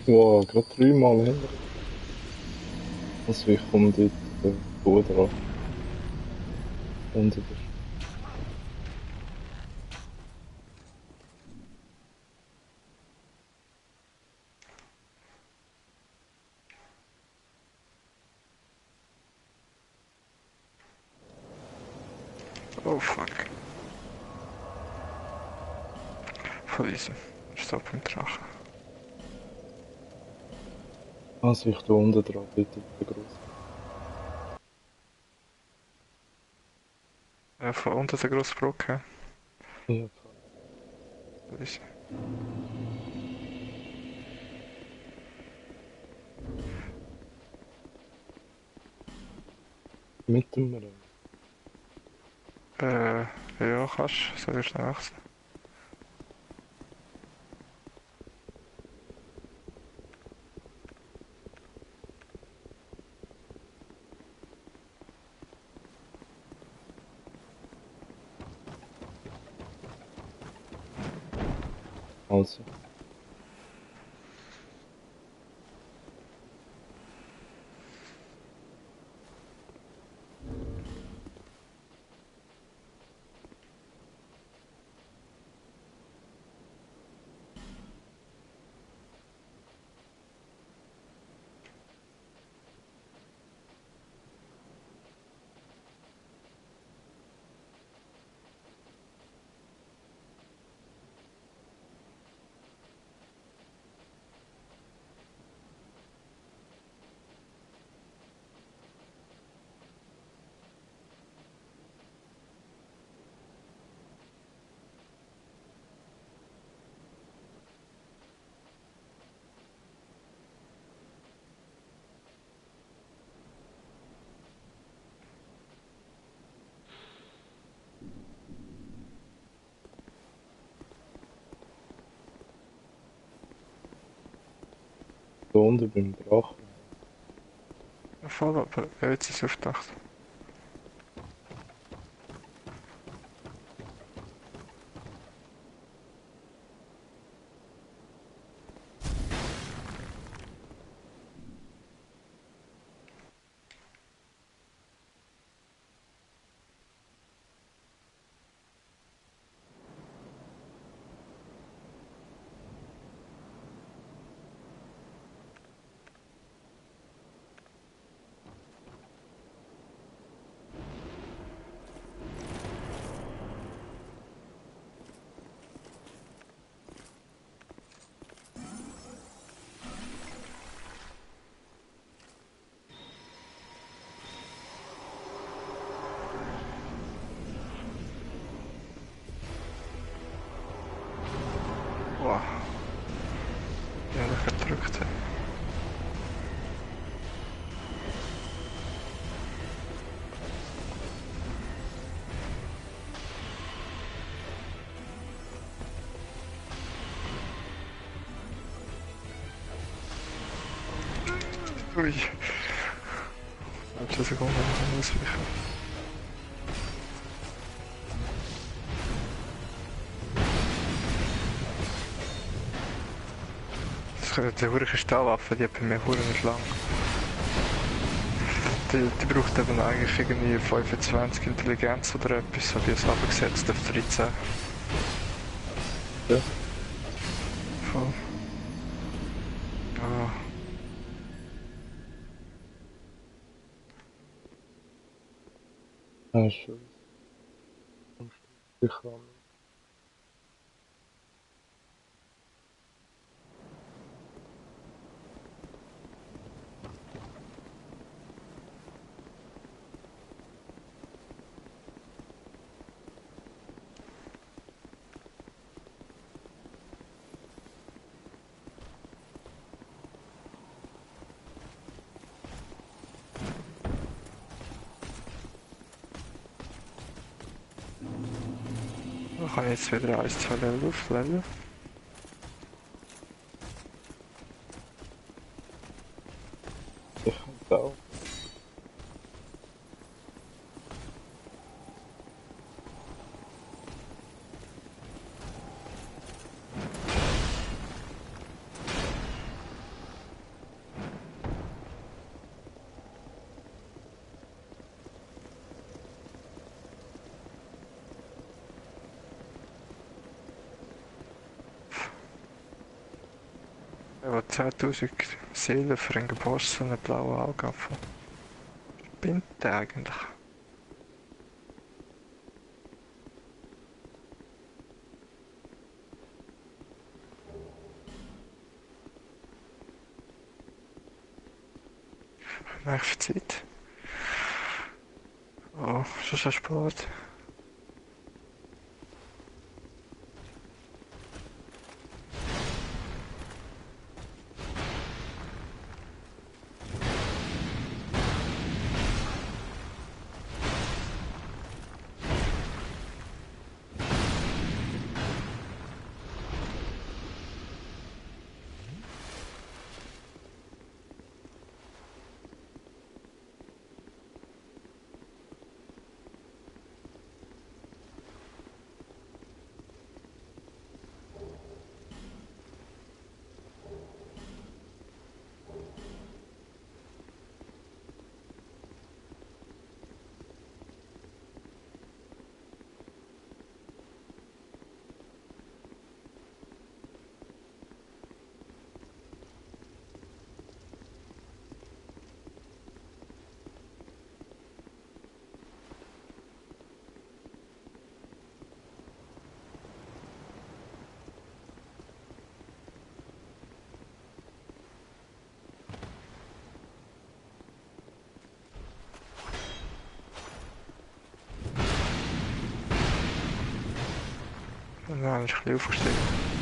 Wow, gerade 3-mal hinter. Also ich komme dort gut dran. Unter der Oh fuck. Verwiesen. Stopp im Drachen. Also ich da unten dran, dort ist der grosse. Von unter der grossen Brücke. Ja, Verwiesen. mit dem Rennen. Ja, kannst. Soll ich schnell wechseln? Also. Da unten beim Drachen. Voll, aber jetzt ist es aufgedacht. Wow. Ja, ich gedrückt. Ui. Letzte Sekunde muss ich ausweichen. Die hure Stahlwaffe, die hat bei mir hure nicht lang. Die braucht eben eigentlich irgendwie 25 Intelligenz oder etwas, so die ist abgesetzt auf 13. Ja. Voll. Ah, Ah, scheiße. Ich kann nicht. kann ich jetzt wieder 1, 2 Level aufleveln. Ich kann es auch. Ich will 10.000 Seelen für einen Boss und einen blauen Augapfel. Bin der eigentlich? Nächste Zeit. Oh, schon so spät. Und dann ist ein bisschen aufgestiegen.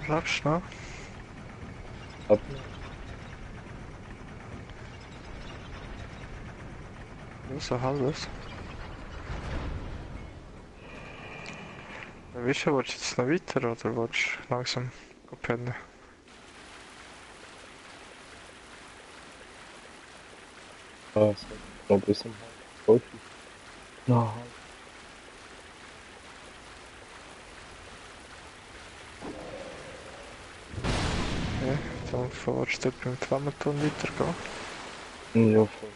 Lebst du noch? Ab. Ja, so halbes. Willst du jetzt noch weiter oder willst du langsam pennen? Ah, so. Noch bis um halb 12. Na, Ja, dann vorwärts dort beim Flammenton weitergehen. ja, voll.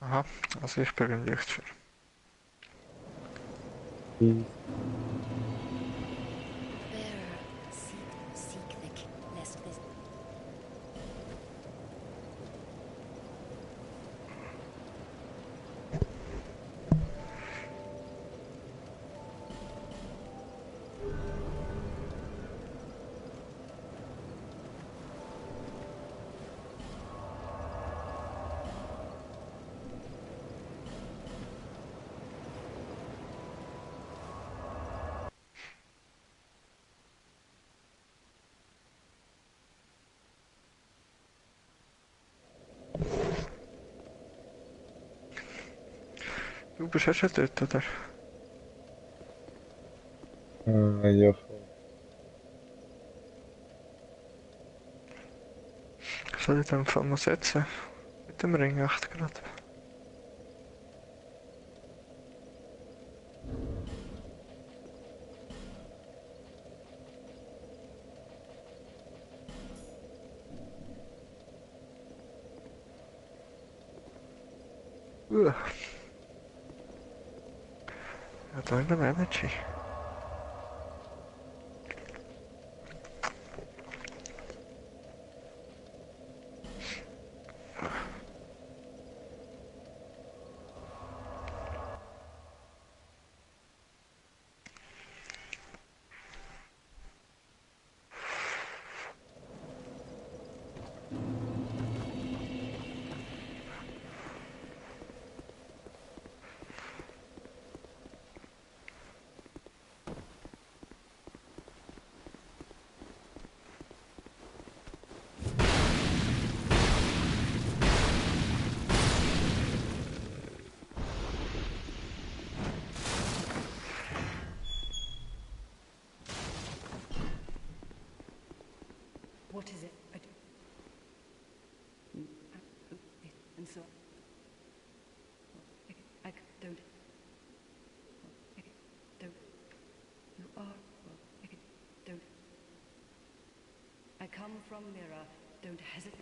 Aha, also ich bin beim Lichtschwert. Easy. Bearer, seek the king, lest this. Du bist auch schon dort, oder? Ja, voll. Soll ich den Fall mal setzen? Mit dem Ring 8 Grad. Ja, da in der Energy. What is it? And so I don't. Don't. You are. Don't. I come from Mira. Don't hesitate.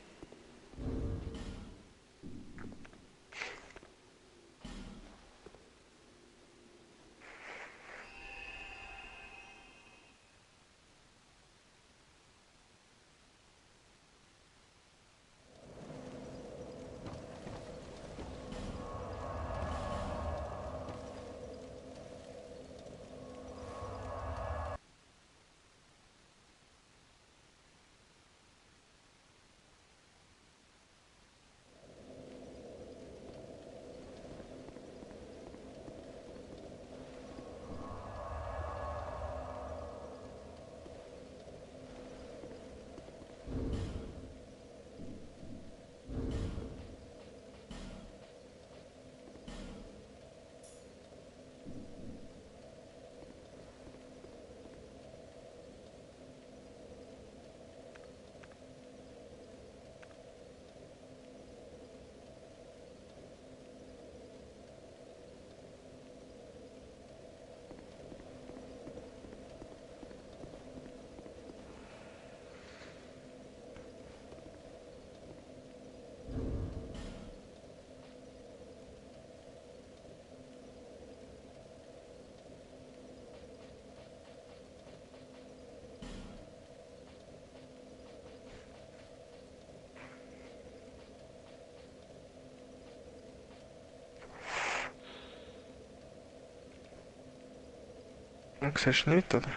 Du siehst nichts, oder?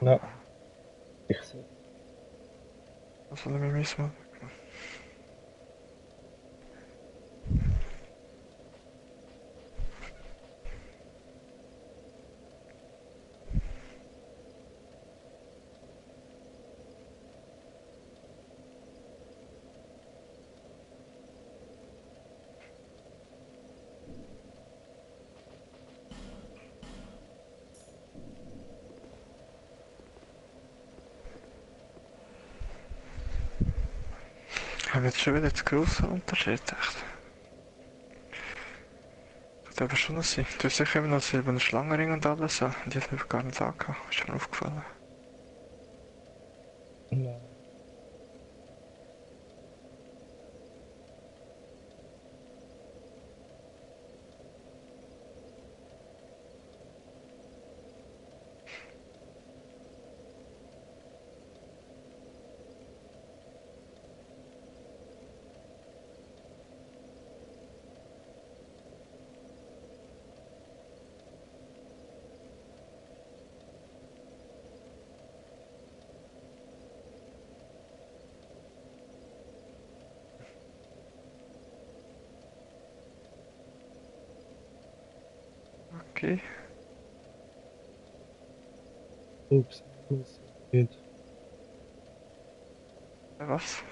Nein, ich sehe. Was soll ich mit mir machen? Haben wir jetzt schon wieder zu grossen Unterschied, echt? Das aber schon noch sein. Du hast sicher immer noch silbernen Schlangenring und alles so. Die hat mir gar nicht angehabt. Ist schon aufgefallen. Nein. Okay. Ups, das geht. Was?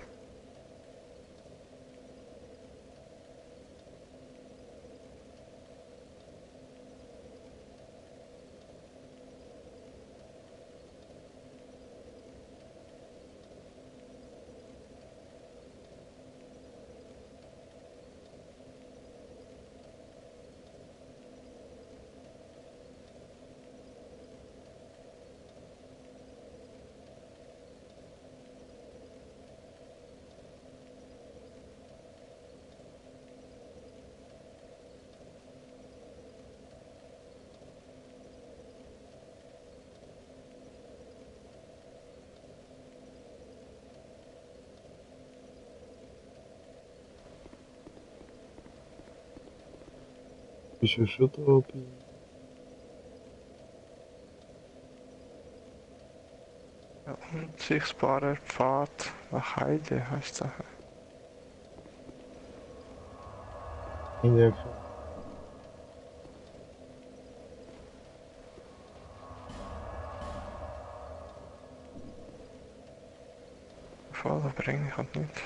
Bist du schon da bei? Ja, unsichtbarer Pfad nach Heide heißt das. In dem Fall. Voll, bringe ich halt nicht.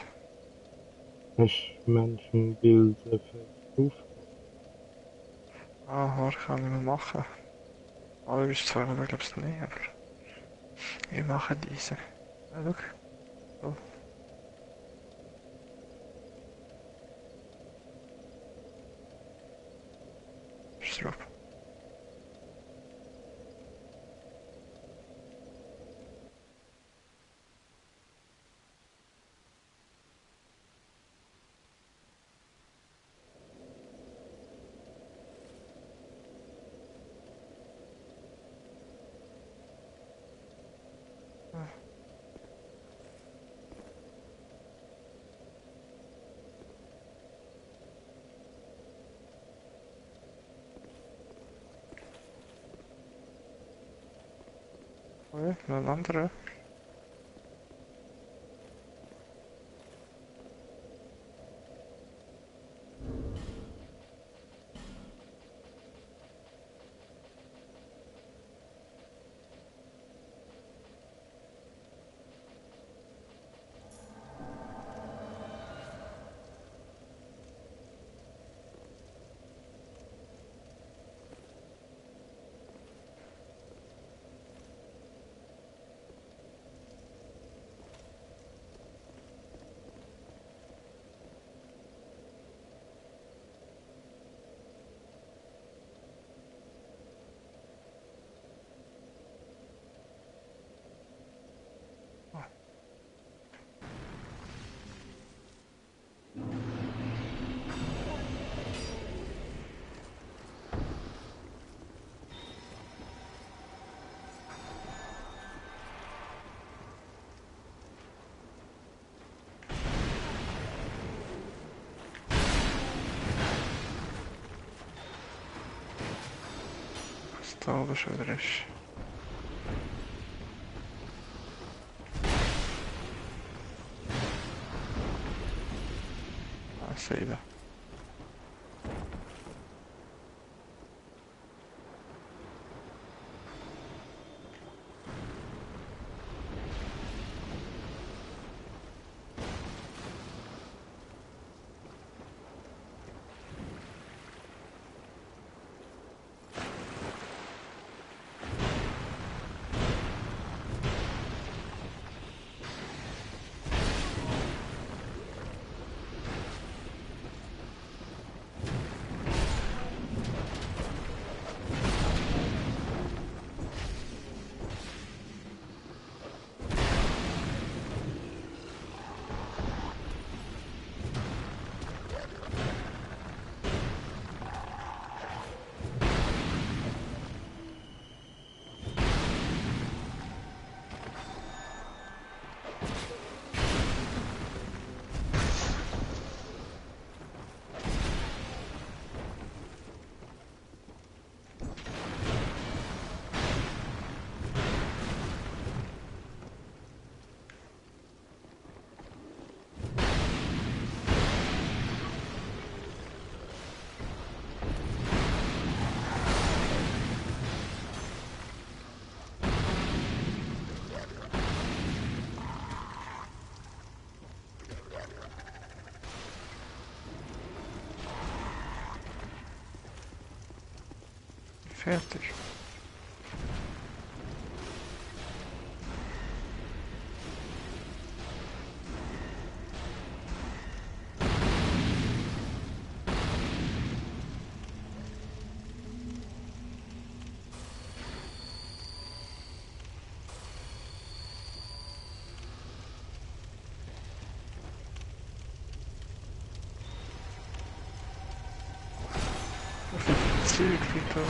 Hast du Menschenbilder auf? Ah, kann ich mal machen. Alle bis zwei, aber ich glaube es nicht, aber ich mache diese. Ja, schau. So. Ist drauf. Okay, noch ein anderer. Was da oben schon wieder ist. Ah, 7. fertig. Zeug wieder.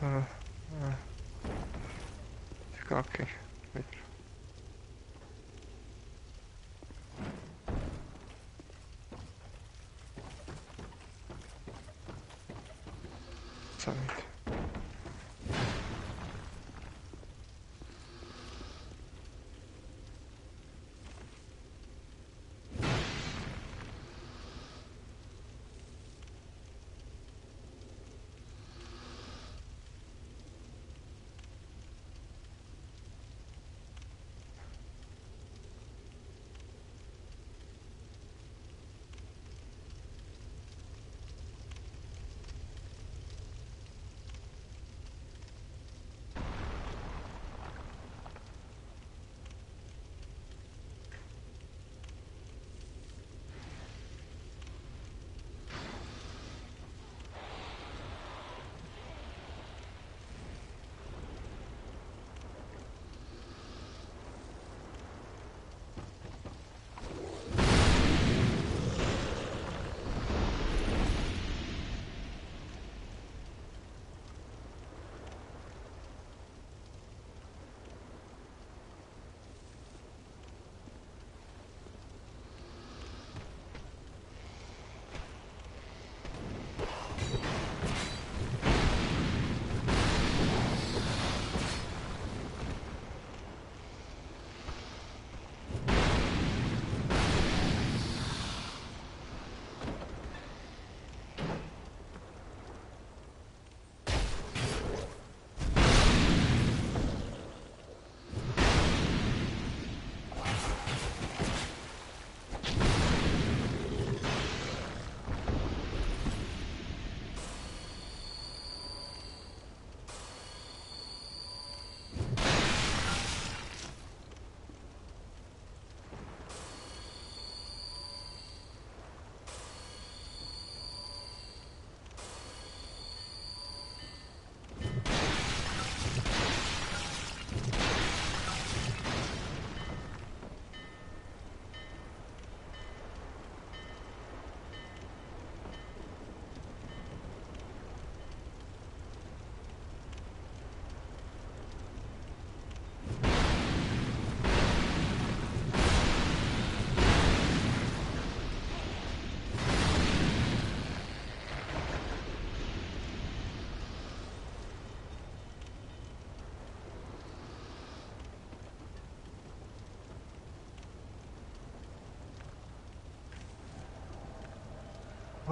Schnell. Okay. Wieder. So nicht.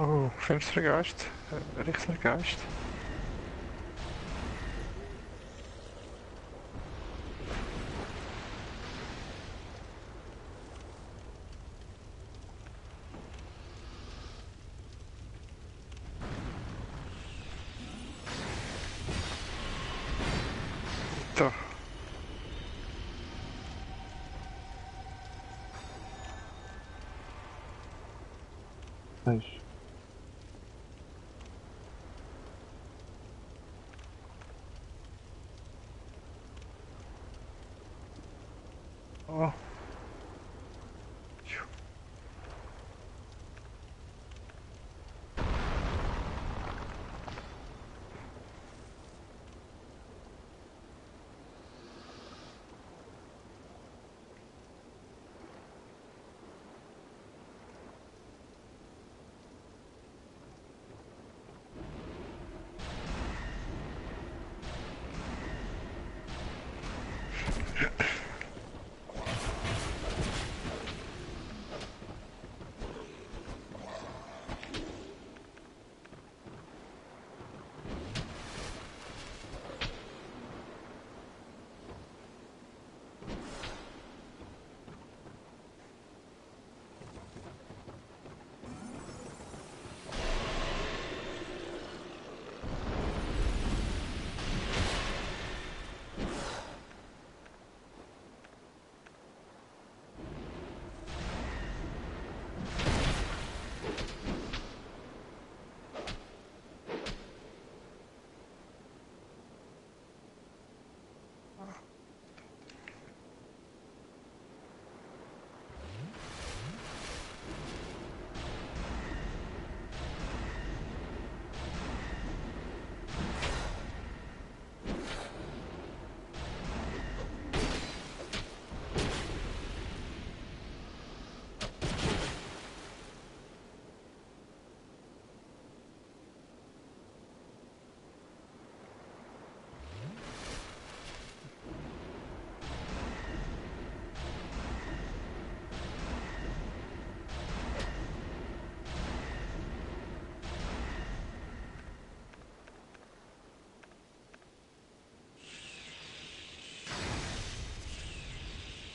Oh, finsterer Geist. Riechender Geist. Da. Weißt Oh.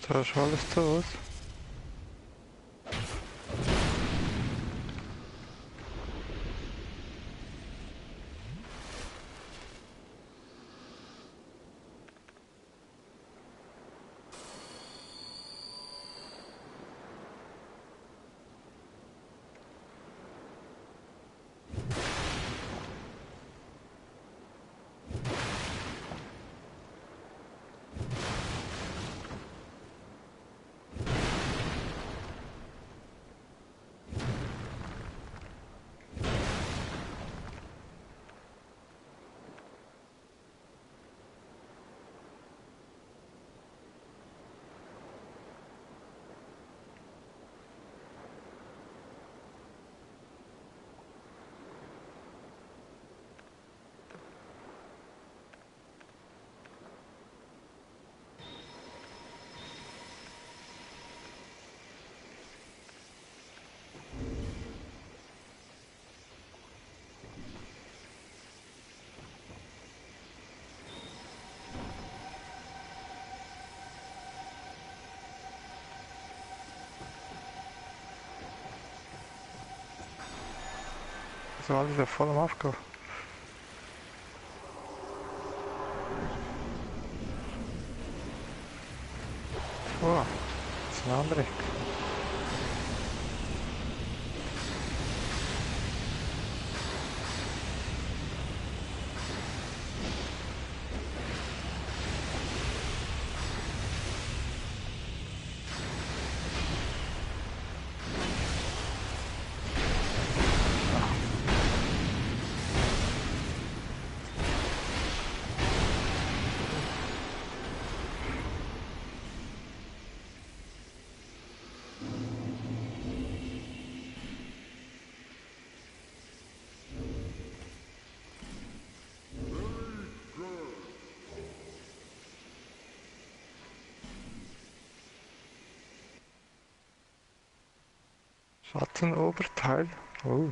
Da ist alles tot. So alles ja voll am Aufgehen. Oh, das ist eine andere. Schattenoberteil. Oh.